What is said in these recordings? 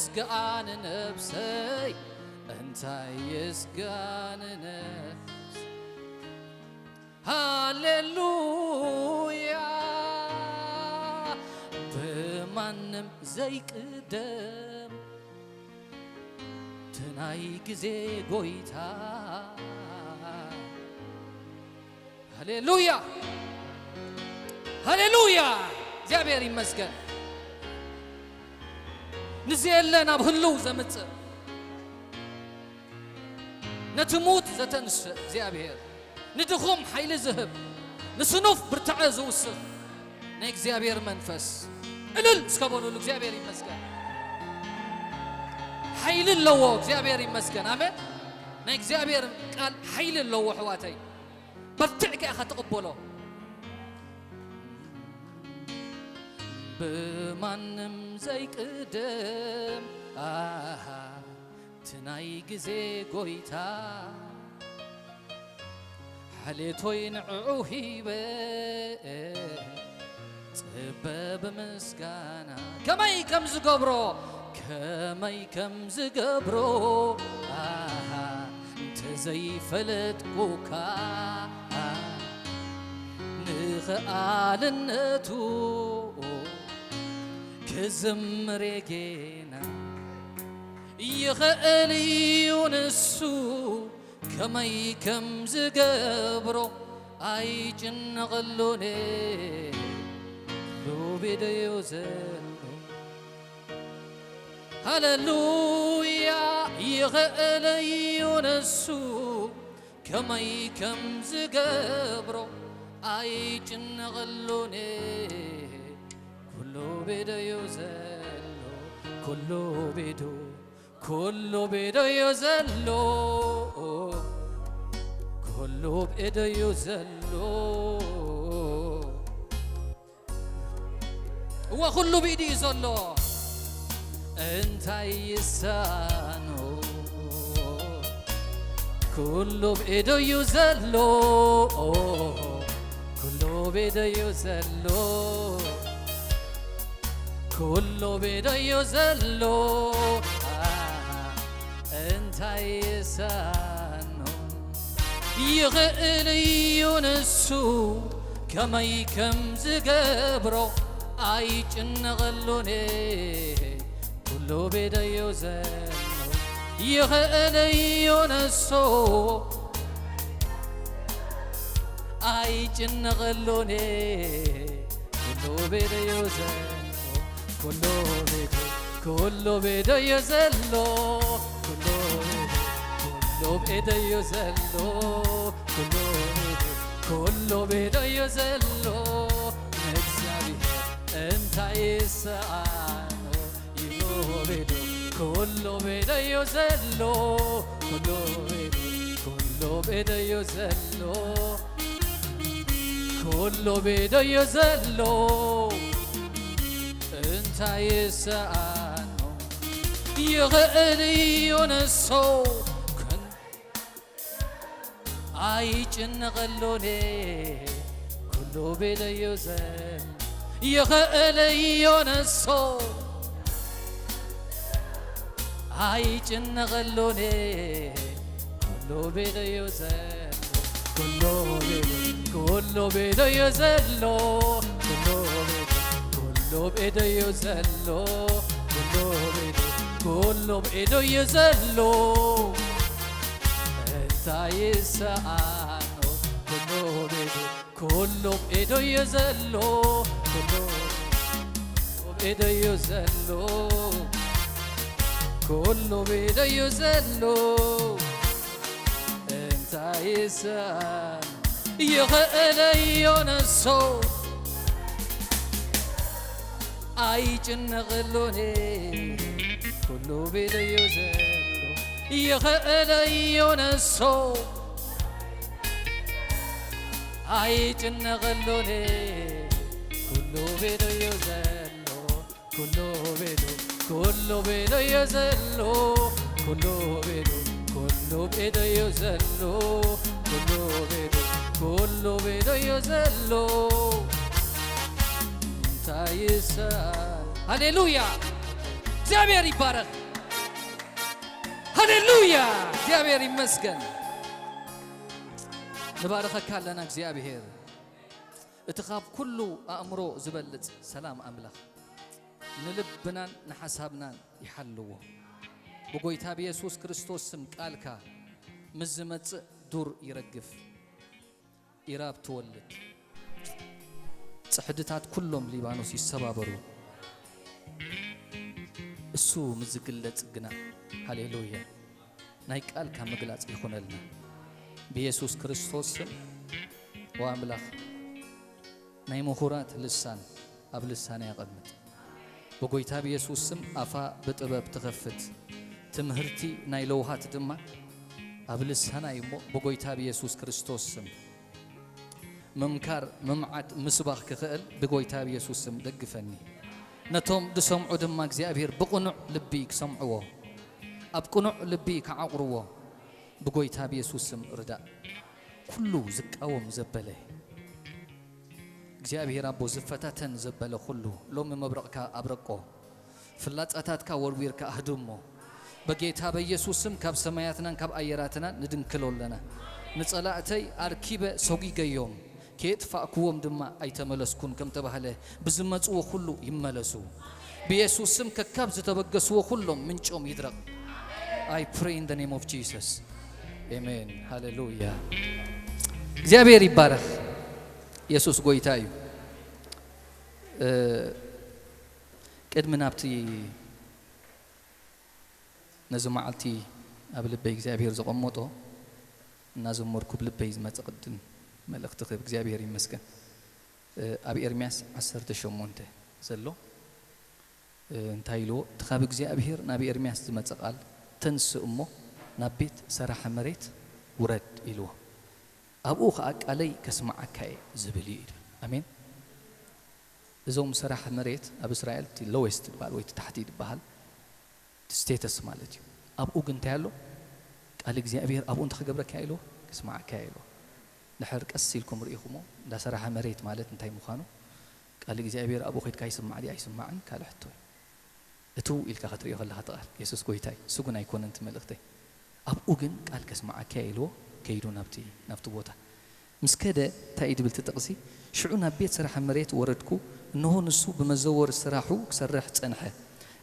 ስጋን ነፍሰይ እንታይ የስጋን ነፍስ ሃሌሉያ ብማንም ዘይቅደም ትናይ ግዜ ጎይታ ሃሌሉያ ሃሌሉያ እግዚኣብሔር ይመስገን። ንዘየለ ናብ ህልው ዘምጽእ ነቲ ሙት ዘተንስእ እግዚኣብሔር ንድኹም ሓይሊ ዝህብ ንስኑፍ ብርትዐ ዝውስኽ ናይ እግዚኣብሔር መንፈስ እልል እስከ በሉሉ እግዚኣብሔር ይመስገን። ሓይሊ ኣለዎ እግዚኣብሔር ይመስገን። ኣሜን። ናይ እግዚኣብሔር ቃል ሓይሊ ኣለዎ ኣሕዋተይ። በርቲዕካ ኢኻ ትቕበሎ። ብማንም ዘይቅደም ኣሃ እቲ ናይ ግዜ ጎይታ ሓሌቶይ ንዕኡ ሂበ ጽበ ብምስጋና ከመይ ከም ዝገብሮ ከመይ ከም ዝገብሮ ኣሃ እንተዘይፈለጥኩካ ንኽኣልነቱ ክዝምር የጌና ይኽእል እዩ ንሱ ከመይ ከም ዝገብሮ ኣይጭነቐሉን ሉቢደዮ ዘሎ ሃሌሉያ ይኽእል እዩ ንሱ ከመይ ከም ዝገብሮ ኣይጭነቐሉን ኩሉ ቤደዮ ዘሎ ኩሉ ቤዶ ኩሉ ቤደዮ ዘሎ ኩሉ ቤደዮ ዘሎ እወ ኩሉ ብኢዱ እዩ ዘሎ እንታይ ይሳኖ ኩሉ ብኢዱ እዩ ዘሎ ኩሉ ብኢዱ እዩ ዘሎ ኩሉ ብኢዱ እዩ ዘሎ እንታይ ይሳኖ ይኽእል እዩ ንሱ ከመይ ከም ዝገብሮ ኣይጭነቐሉን ኩሉ ቤደዮ ዘሎ ይኽእል እዩ ንሱ ኣይጭነቐሉን ኩሉ ቤደዮ ዘሎ ኩሉ ቤዶ ኩሉ ቤደዮ ዘሎ ኩሉ ቤዶ ኩሉ ቤደዮ ዘሎ ኩሉ ቤዶ ኩሉ ቤደዮ ዘሎ ንእግዚኣብሔር እንታይ ይሰኣኖ ይሎ ቤዶ ኩሉ ቤደዮ ዘሎ ኩሉ ቤዶ ኩሉ ቤደዮ ዘሎ ኩሉ ቤደዮ ዘሎ እንታይ ይሰኣኖ ይኽእል እዩ ንሱ ኣይጭነቐሉን ኩሉ ቤደዮ ዘሎ ይኽእል እዩ ንሱ ኣይጭነቐሉን ኩሉ ቤደዮ ዘሎ ኩሉ ቤዶ ኩሉ ቤደዮ ዘሎ ኩሉ ቤዶ ኩሉ ቤደዮ ዘሎ ኩሉ ቤዶ ኩሉ ቤደዮ ዘሎ እንታይ ይሰኣኖ ኩሉ ቤዶ ኩሉ ቤደዮ ዘሎ ኩሉ ቤደዮ ዘሎ ኩሉ ቤደዮ ዘሎ እንታይ ይሳኖ ይኽእለዮ ንሱ ኣይጭነቕሉን ኩሉ ቤደዮ ዘሎ ይኽእለዮ ንሱ ኣይጭነቕሉን ኩሉ ቤደዮ ዘሎ ኩሉ ቤዶ ኩሉ ቤደዮ ዘሎ ኩሉ ቤዶ ኩሉ ቤደዮ ዘሎ ኩሉ ቤዶ ኩሉ ቤደዮ ዘሎ እንታይ ይሳን ሃሌሉያ እግዚኣብሔር ይባረኽ። ሃሌሉያ! እግዚኣብሔር ይመስገን። ንባረኸካ ኣለና እግዚኣብሔር። እቲ ካብ ኩሉ ኣእምሮ ዝበልጽ ሰላም ኣምላኽ ንልብናን ንሓሳብናን ይሓልዎ። ብጎይታ ብየሱስ ክርስቶስ ስም ቃልካ ምስ ዝመጽእ ዱር ይረግፍ፣ ኢራብ ትወልድ፣ ጽሕድታት ኩሎም ሊባኖስ ይሰባበሩ። እሱ ምስ ዝግለጽ ግና፣ ሃሌሉያ፣ ናይ ቃልካ ምግላጽ ይኹነልና። ብየሱስ ክርስቶስ ስም፣ ኦ ኣምላኽ፣ ናይ ምሁራት ልሳን ኣብ ልሳነይ ኣቐምጥ። ብጎይታ ብየሱስ ስም ኣፋ ብጥበብ ትኸፍት፣ ትምህርቲ ናይ ለውሃት ድማ ኣብ ልሳናይ እሞ ብጎይታ ብየሱስ ክርስቶስ ስም ምምካር፣ ምምዓድ፣ ምስባኽ ክኽእል ብጎይታ ብየሱስ ስም ደግፈኒ። ነቶም ዝሰምዑ ድማ እግዚኣብሔር ብቕኑዕ ልቢ ክሰምዕዎ፣ ኣብ ቅኑዕ ልቢ ክዓቑርዎ ብጎይታ ብየሱስ ስም ርዳእ። ኩሉ ዝቃወም ዘበለ እግዚኣብሔር ኣቦ ዝፈታተን ዘበለ ኩሉ ሎሚ መብረቕካ ኣብረቆ፣ ፍላጻታትካ ወርዊርካ ኣህድሞ። በጌታ በኢየሱስ ስም ካብ ሰማያትናን ካብ ኣየራትናን ንድንክሎ ኣለና። ንጸላእተይ ኣርኪበ ሰጒገዮም፣ ከየጥፋእክዎም ድማ ኣይተመለስኩን ከም ተባህለ፣ ብዝመጽዎ ኩሉ ይመለሱ። ብየሱስ ስም ከካብ ዝተበገስዎ ኩሎም ምንጮም ይድረቕ። I pray in the name of Jesus. Amen. ሃሌሉያ። እግዚኣብሔር ይባረኽ። የሱስ ጎይታ እዩ። እ፣ ቅድሚ ናብቲ ነዚ መዓልቲ ኣብ ልበይ እግዚኣብሔር ዘቐመጦ እናዘመርኩ ብልበይ ዝመጸ ቅድም መልእኽቲ ክህብ እግዚኣብሔር ይመስገን። እ፣ ኣብ ኤርምያስ ዓሰርተ ሸሞንተ ዘሎ፣ እ፣ እንታይ ኢልዎ? እቲ ካብ እግዚኣብሔር ናብ ኤርምያስ ዝመጸ ቃል፣ "ተንስእ እሞ ናብ ቤት ሰራሒ መሬት ውረድ" ኢልዎ። "ኣብኡ ኸኣ ቃለይ ከስምዓካ እየ" ዝብል እዩ ኢሉ። ኣሜን። እዞም ሰራሕ መሬት ኣብ እስራኤል እቲ ሎዌስት ዝበሃል ወይ እቲ ታሕቲ ዝበሃል እቲ ስቴተስ ማለት እዩ። ኣብኡ ግን እንታይ ኣሎ? ቃል እግዚኣብሔር ኣብኡ እንታይ ክገብረካ ኢልዎ? ከስምዓካ ኢልዎ። ድሕር ቀስ ኢልኩም ርኢኹሞ፣ እንዳ ሰራሕ መሬት ማለት እንታይ ምዃኑ፣ ቃል እግዚኣብሔር ኣብኡ ኸይድካ ይስማዕ ድዩ ኣይስማዕን ካልእ ሕቶ እዩ። እትው ኢልካ ክትርእዮ ከለኻ እቲ ቃል፣ የሱስ ጎይታ እዩ። እሱ ግን ኣይኮነን እቲ መልእኽተይ። ኣብኡ ግን ቃል ከስምዓካ ኢልዎ ከይዱ ናብቲ፣ ናብቲ ቦታ። ምስ ከደ እንታይ እዩ ድብል እቲ ጥቕሲ? ሽዑ ናብ ቤት ስራሕ መሬት ወረድኩ፣ እንሆ ንሱ ብመዘወሪ ስራሑ ክሰርሕ ጸንሐ።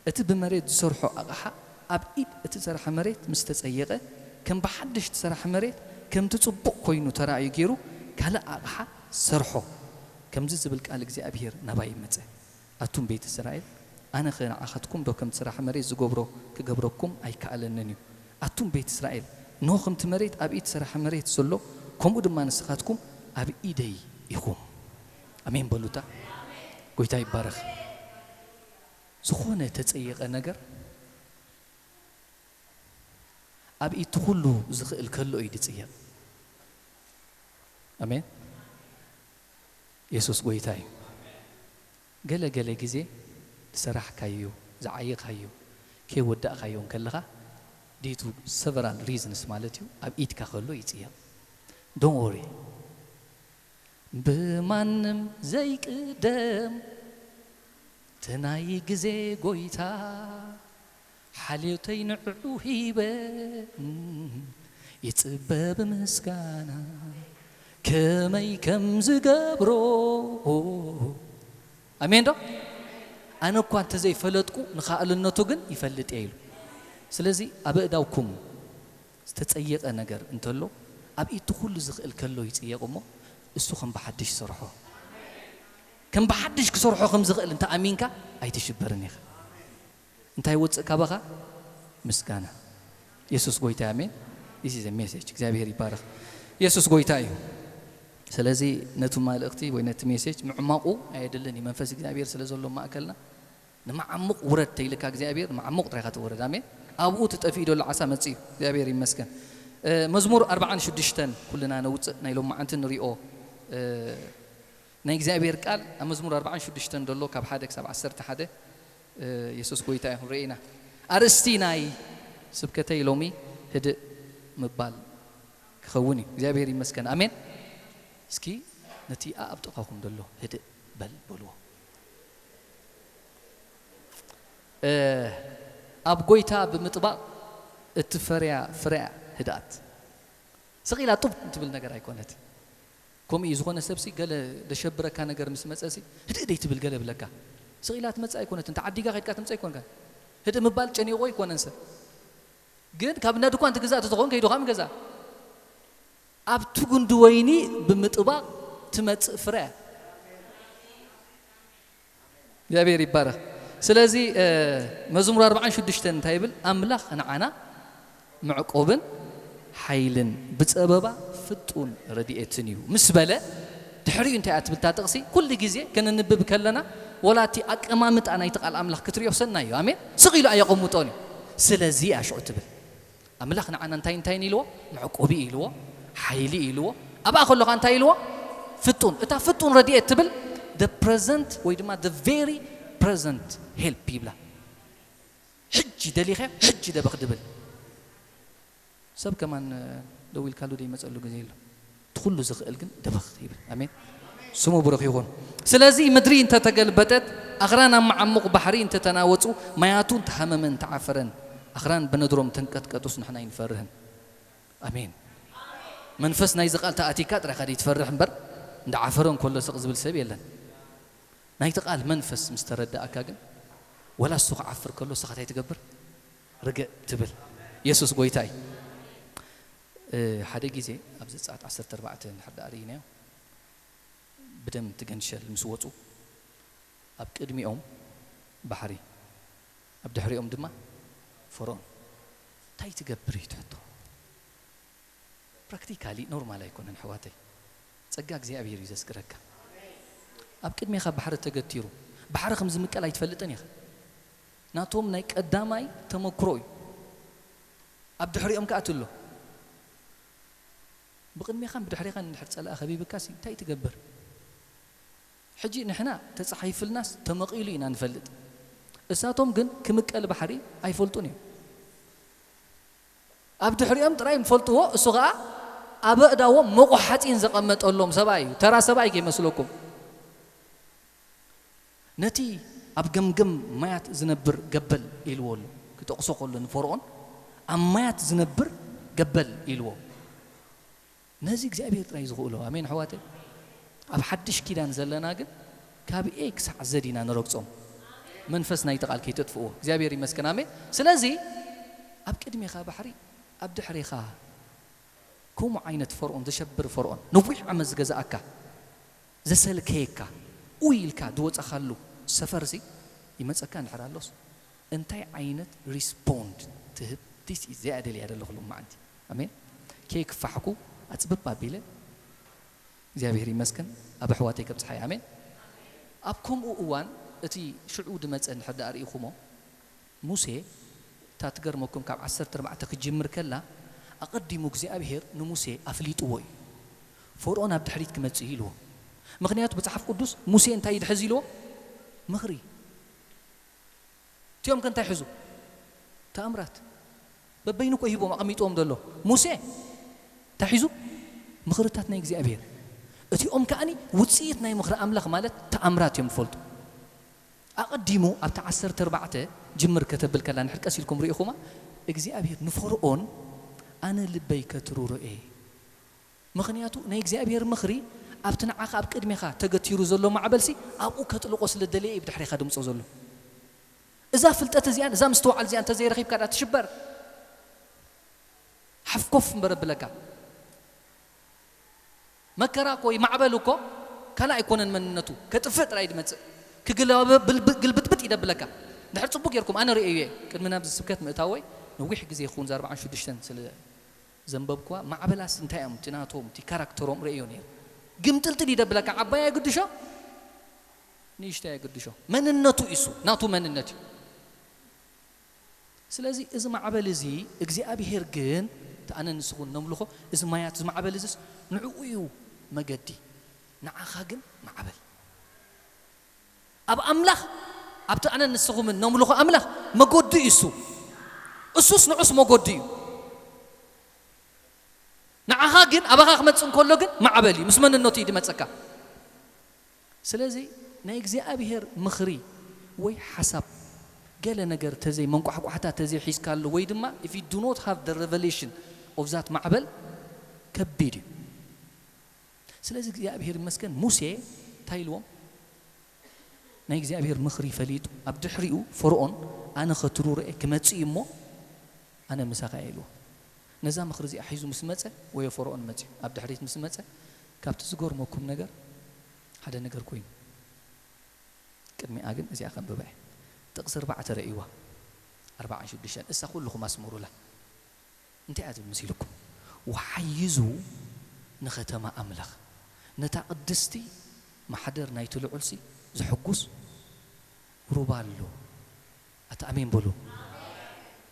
እቲ ብመሬት ዝሰርሖ ኣቕሓ ኣብ ኢድ እቲ ሰራሕ መሬት ምስ ተጸየቐ፣ ከም ብሓድሽ እቲ ሰራሕ መሬት ከምቲ ጽቡቕ ኮይኑ ተራእዩ ገይሩ ካልእ ኣቕሓ ሰርሖ። ከምዚ ዝብል ቃል እግዚኣብሔር ናባይ መጸ። ኣቱም ቤት እስራኤል፣ ኣነኸ ንዓኻትኩም ዶ ከምቲ ሰራሕ መሬት ዝገብሮ ክገብረኩም ኣይከኣለንን እዩ? ኣቱም ቤት እስራኤል፣ እንሆ ከምቲ መሬት ኣብ ኢድ ሰራሕ መሬት ዘሎ፣ ከምኡ ድማ ንስኻትኩም ኣብ ኢደይ ኢኹም። ኣሜን በሉታ። ጎይታ ይባረኽ። ዝኾነ ተጸየቐ ነገር ኣብ ኢድ ኩሉ ዝኽእል ከሎ እዩ ዝጽየቕ። ኣሜን። የሱስ ጎይታ እዩ። ገለ ገለ ግዜ ዝሰራሕካዮ፣ ዝዓየኻዮ፣ ከይወዳእካዮ እንከለኻ፣ due to several reasons ማለት እዩ፣ ኣብ ኢድካ ከሎ ይጽየቕ። Don't worry። ብማንም ዘይቅደም እቲ ናይ ግዜ ጎይታ፣ ሓልዮተይ ንዕኡ ሂበ፣ ይጽበ ብምስጋና ከመይ ከም ዝገብሮ። ኣሜን ዶ? ኣነ እኳ እንተዘይፈለጥኩ፣ ንኻእልነቱ ግን ይፈልጥ እየ ኢሉ። ስለዚ ኣብ ኣእዳውኩም ዝተጸየቐ ነገር እንተሎ፣ ኣብ ኢድቲ ኩሉ ዝኽእል ከሎ ይጽየቕ እሞ፣ እሱ ከም ብሓድሽ ይሰርሖ። ከም ብሓድሽ ክሰርሖ ከም ዝኽእል እንተ ኣሚንካ፣ ኣይትሽበርን ኢኻ። እንታይ ይወጽእ ካባኻ? ምስጋና። የሱስ ጎይታ፣ ኣሜን። This is a message። እግዚኣብሔር ይባረኽ። የሱስ ጎይታ እዩ። ስለዚ ነቲ መልእኽቲ ወይ ነቲ ሜሴጅ ምዕማቑ ኣየድልን እዩ። መንፈስ እግዚኣብሔር ስለ ዘሎ ማእከልና፣ ንመዓሙቕ ውረድ ተይልካ እግዚኣብሔር፣ ንመዓሙቕ ጥራይ ኢኻ ትወርድ። ኣሜን። ኣብኡ እቲ ጠፊኡ ዘሎ ዓሳ መጺኡ። እግዚኣብሔር ይመስገን። እ፣ መዝሙር ኣርባዓን ሽዱሽተን ኩልና ነውጽእ፣ ናይ ሎማዓንቲ ንሪኦ፣ እ፣ ናይ እግዚኣብሔር ቃል ኣብ መዝሙር ኣርባዓን ሽዱሽተን ዘሎ ካብ ሓደ ክሳብ ዓሰርተ ሓደ፣ እ፣ የሱስ ጎይታ እዩ ክንርኢ ኢና። ኣርእስቲ ናይ ስብከተይ ሎሚ ህድእ ምባል ክኸውን እዩ። እግዚኣብሔር ይመስገን። ኣሜን። እስኪ ነቲ ኣኣብ ጥቓኹም ዘሎ ህድእ በል በልዎ። እ፣ ኣብ ጎይታ ብምጥባቕ እትፈርያ ፍረ እያ ህድኣት። ስቕ ኢላ ጡብ እትብል ነገር ኣይኮነትን። ከምኡ እዩ፣ ዝኾነ ሰብሲ ገለ ደሸብረካ ነገር ምስ መጸሲ ህድእ ደይ ትብል ገለ ብለካ። ስቕ ኢላ ትመጽእ ኣይኮነትን። ተዓዲጋ ከድካ ትምጽእ ኣይኮንካን። ህድእ ምባል ጨኒቑ ኣይኮነን ሰብ። ግን ካብ እንዳ ድኳን ትግዛእ ተትኾን ከይዱ ካብ ገዛ። ኣብቲ ጉንዲ ወይኒ ብምጥባቕ ትመጽእ ፍረ እያ። እግዚኣብሔር ይባረኽ። ስለዚ መዝሙር ኣርባዓን ሽዱሽተን እንታይ ይብል? ኣምላኽ ንዓና መዕቆብን ሓይልን ብጸበባ ፍጡን ረድኤትን እዩ ምስ በለ፣ ድሕሪኡ እንታይ እያ ትብል እታ ጥቕሲ? ኩሉ ግዜ ከነንብብ ከለና ወላ እቲ ኣቀማምጣ ናይቲ ቃል ኣምላኽ ክትሪኦ ሰናይ እዩ። ኣሜን። ስቕ ኢሉ ኣየቐምጦን እዩ። ስለዚ እያ ሽዑ ትብል። ኣምላኽ ንዓና እንታይ እንታይን ኢልዎ? መዕቆቢ ኢልዎ፣ ሓይሊ ኢልዎ። ኣብኣ ከለኻ እንታይ ኢልዎ? ፍጡን። እታ ፍጡን ረድኤት ትብል the present ወይ ድማ the very present help ይብላ። ሕጂ ደሊኸ ሕጂ ደበኽ ድብል። ሰብ ከማን ደው ኢልካሉ ደይመጸሉ ግዜ ኣሎ። እቲ ኩሉ ዝኽእል ግን ደበኽ ይብል። ኣሜን። ስሙ ብሩኽ ይኹን። ስለዚ ምድሪ እንተተገልበጠት፣ ኣኽራን ኣብ መዓሙቕ ባሕሪ እንተተናወጹ፣ ማያቱ እንተሃመመን እንተዓፈረን፣ ኣኽራን ብነድሮም ተንቀጥቀጡስ ንሕና ኣይንፈርህን። ኣሜን። መንፈስ ናይዚ ቃል ተኣቲካ ጥራይካ ደይትፈርሕ እምበር፣ እንዳዓፈረ እንከሎ ስቕ ዝብል ሰብ የለን። ናይቲ ቃል መንፈስ ምስ ተረዳእካ ግን፣ ወላ እሱ ክዓፍር ከሎ ንስኻ እንታይ ትገብር? ርግእ ትብል። የሱስ ጎይታ እዩ። እ፣ ሓደ ግዜ ኣብ ዘጸኣት ዓሰርተ ኣርባዕተ እንድሕር ደኣ ርኢናዮ፣ ብደም ትገንሸል ምስ ወጹ፣ ኣብ ቅድሚኦም ባሕሪ፣ ኣብ ድሕሪኦም ድማ ፈርኦን። እንታይ ትገብር እዩ ትሕቶ? ፕራክቲካሊ ኖርማል ኣይኮነን ኣሕዋተይ። ጸጋ እግዚኣብሔር እዩ ዘስግረካ። ኣብ ቅድሜኻ ባሕሪ ተገቲሩ፣ ባሕሪ ከም ዝምቀል ኣይትፈልጥን ኢኻ። ናቶም ናይ ቀዳማይ ተመክሮ እዩ። ኣብ ድሕሪኦም ከኣ ትሎ። ብቕድሜኻን ብድሕሬኻን እንድሕር ጸላኢ ከቢብካሲ እንታይ ትገብር? ሕጂ ንሕና ተጻሒፍልናስ ተመቒሉ ኢና ንፈልጥ። እሳቶም ግን ክምቀል ባሕሪ ኣይፈልጡን እዮም። ኣብ ድሕሪኦም ጥራይ ንፈልጥዎ፣ እሱ ኸኣ ኣብ ኣእዳዎም መቑሕ ሓጺን ዘቐመጠሎም ሰብኣይ እዩ። ተራ ሰብኣይ ከይመስለኩም። ነቲ ኣብ ገምገም ማያት ዝነብር ገበል ኢልዎ ኣሎ። ክጠቕሶ ከሎ ንፈርኦን ኣብ ማያት ዝነብር ገበል ኢልዎ። ነዚ እግዚኣብሔር ጥራይ ዝኽእሎ። ኣሜን ኣሕዋተይ። ኣብ ሓድሽ ኪዳን ዘለና ግን ካብ ኤ ክሳዕ ዘድ ኢና ንረግጾም። መንፈስ ናይቲ ቃል ከይተጥፍእዎ። እግዚኣብሔር ይመስገን። ኣሜን። ስለዚ ኣብ ቅድሜኻ ባሕሪ፣ ኣብ ድሕሬኻ ከምኡ ዓይነት ፈርኦን፣ ዘሸብር ፈርኦን፣ ነዊሕ ዓመት ዝገዝኣካ፣ ዘሰልከየካ፣ ኡይ ኢልካ ዝወጻኻሉ ሰፈርሲ ይመጸካ እንድሕር ኣሎስ፣ እንታይ ዓይነት ሪስፖንድ ትህብ? ዲስ እዚኣ ደልያ ዘለኹ ሎማዓንቲ። ኣሜን። ኬክ ፋሕኩ ኣጽብብ ኣቢለ እግዚኣብሔር ይመስገን ኣብ ኣሕዋተይ ከብጽሓይ። ኣሜን። ኣብ ከምኡ እዋን እቲ ሽዑ ድመጸ እንድሕር ደኣ ርኢኹሞ፣ ሙሴ እታ ትገርመኩም ካብ ዓሰርተ ኣርባዕተ ክጅምር ከላ፣ ኣቐዲሙ እግዚኣብሔር ንሙሴ ኣፍሊጥዎ እዩ። ፈርኦን ኣብ ድሕሪት ክመጽእ እዩ ኢልዎ። ምኽንያቱ መጽሓፍ ቅዱስ ሙሴ እንታይ ይድሕዝ ኢልዎ? ምኽሪ። እቲኦም ከ እንታይ ሕዙ? ተኣምራት። በበይኑ እኮ ሂቦም ኣቐሚጥዎም ዘሎ። ሙሴ እንታይ ሒዙ? ምኽርታት ናይ እግዚኣብሔር። እቲኦም ከኣኒ ውጽኢት ናይ ምኽሪ ኣምላኽ ማለት ተኣምራት እዮም ዝፈልጡ። ኣቐዲሙ ኣብቲ ዓሰርተ ኣርባዕተ ጅምር ከተብል ከላ፣ ንድሕር ቀስ ኢልኩም ርኢኹማ፣ እግዚኣብሔር ንፈርኦን ኣነ ልበይ ከትርሮ እየ። ምኽንያቱ ናይ እግዚኣብሔር ምኽሪ ኣብቲ ንዓኻ ኣብ ቅድሜኻ ተገቲሩ ዘሎ ማዕበልሲ ኣብኡ ከጥልቆ ስለ ደለየ እዩ ብድሕሬኻ ድምጾ ዘሎ። እዛ ፍልጠት እዚኣን፣ እዛ ምስትውዓል እዚኣ እንተዘይረኺብካ ዳ ትሽበር። ሓፍኮፍ እምበር ኣብለካ። መከራ እኮ ወይ ማዕበል እኮ ካልእ ኣይኮነን መንነቱ፣ ከጥፍእ ጥራይ ድመጽእ። ክግለባበ-፣ ብልብ-፣ ግልብጥብጥ ይደብለካ። እንድሕር ጽቡቅ ጌርኩም፣ ኣነ ርእየ እየ። ቅድሚ ናብዚ ስብከት ምእታወይ ነዊሕ ግዜ ይኸውን፣ እዛ ኣርባዓን ሽዱሽተን ስለ ዘንበብኩዋ፣ ማዕበላስ እንታይ እዮም፣ እቲ ናቶም፣ እቲ ካራክተሮም ርእዮ ነይረ። ግምጥልጥል ይደብለካ፣ ዓባይ ኣይግድሾ፣ ንእሽተይ ኣይግድሾ። መንነቱ ኢሱ፣ ናቱ መንነት እዩ። ስለዚ እዚ ማዕበል እዚ እግዚኣብሄር ግን፣ እቲ ኣነ ንስኹን ነምልኾ፣ እዚ ማያት፣ እዚ ማዕበል እዚስ ንዕኡ እዩ መገዲ፣ ንዓኻ ግን ማዕበል። ኣብ ኣምላኽ፣ ኣብቲ ኣነ ንስኹምን ነምልኾ ኣምላኽ መገዲ እዩ እሱ። እሱስ ንዑስ መገዲ እዩ። ንዓኻ ግን፣ ኣባኻ ክመጽእ እንከሎ ግን ማዕበል እዩ፣ ምስ መንነቱ እዩ ዝመጸካ። ስለዚ ናይ እግዚኣብሄር ምኽሪ ወይ ሓሳብ ገለ ነገር ተዘይ መንቋሕቋሕታ ተዘይ ሒዝካሉ ወይ ድማ if you do not have the revelation of that ማዕበል ከቢድ እዩ። ስለዚ እግዚኣብሔር ይመስገን ሙሴ እንታይ ኢልዎም? ናይ እግዚኣብሔር ምኽሪ ፈሊጡ ኣብ ድሕሪኡ ፈርኦን ኣነ ኸትሩረ እየ ክመጽእ እዩ እሞ ኣነ ምሳኻ እየ ኢልዎ። ነዛ ምኽሪ እዚኣ ሒዙ ምስ መጸ ወዮ ፈርኦን መጽዩ ኣብ ድሕሪት ምስ መጸ ካብቲ ዝገርመኩም ነገር ሓደ ነገር ኮይኑ ቅድሚኣ ግን እዚኣ ከንብባ እየ። ጥቕሲ ኣርባዕተ ረእይዋ ኣርባዓን ሽዱሽተን እሳ ኩልኹም ኣስምሩላ። እንታይ እያ ትብል መሲልኩም? ወሓይዙ ንኸተማ ኣምላኽ ነታ ቅድስቲ ማሕደር ናይቲ ልዑልሲ ዘሐጉስ ሩባ ኣሎ። ኣታ ኣሜን በሉ።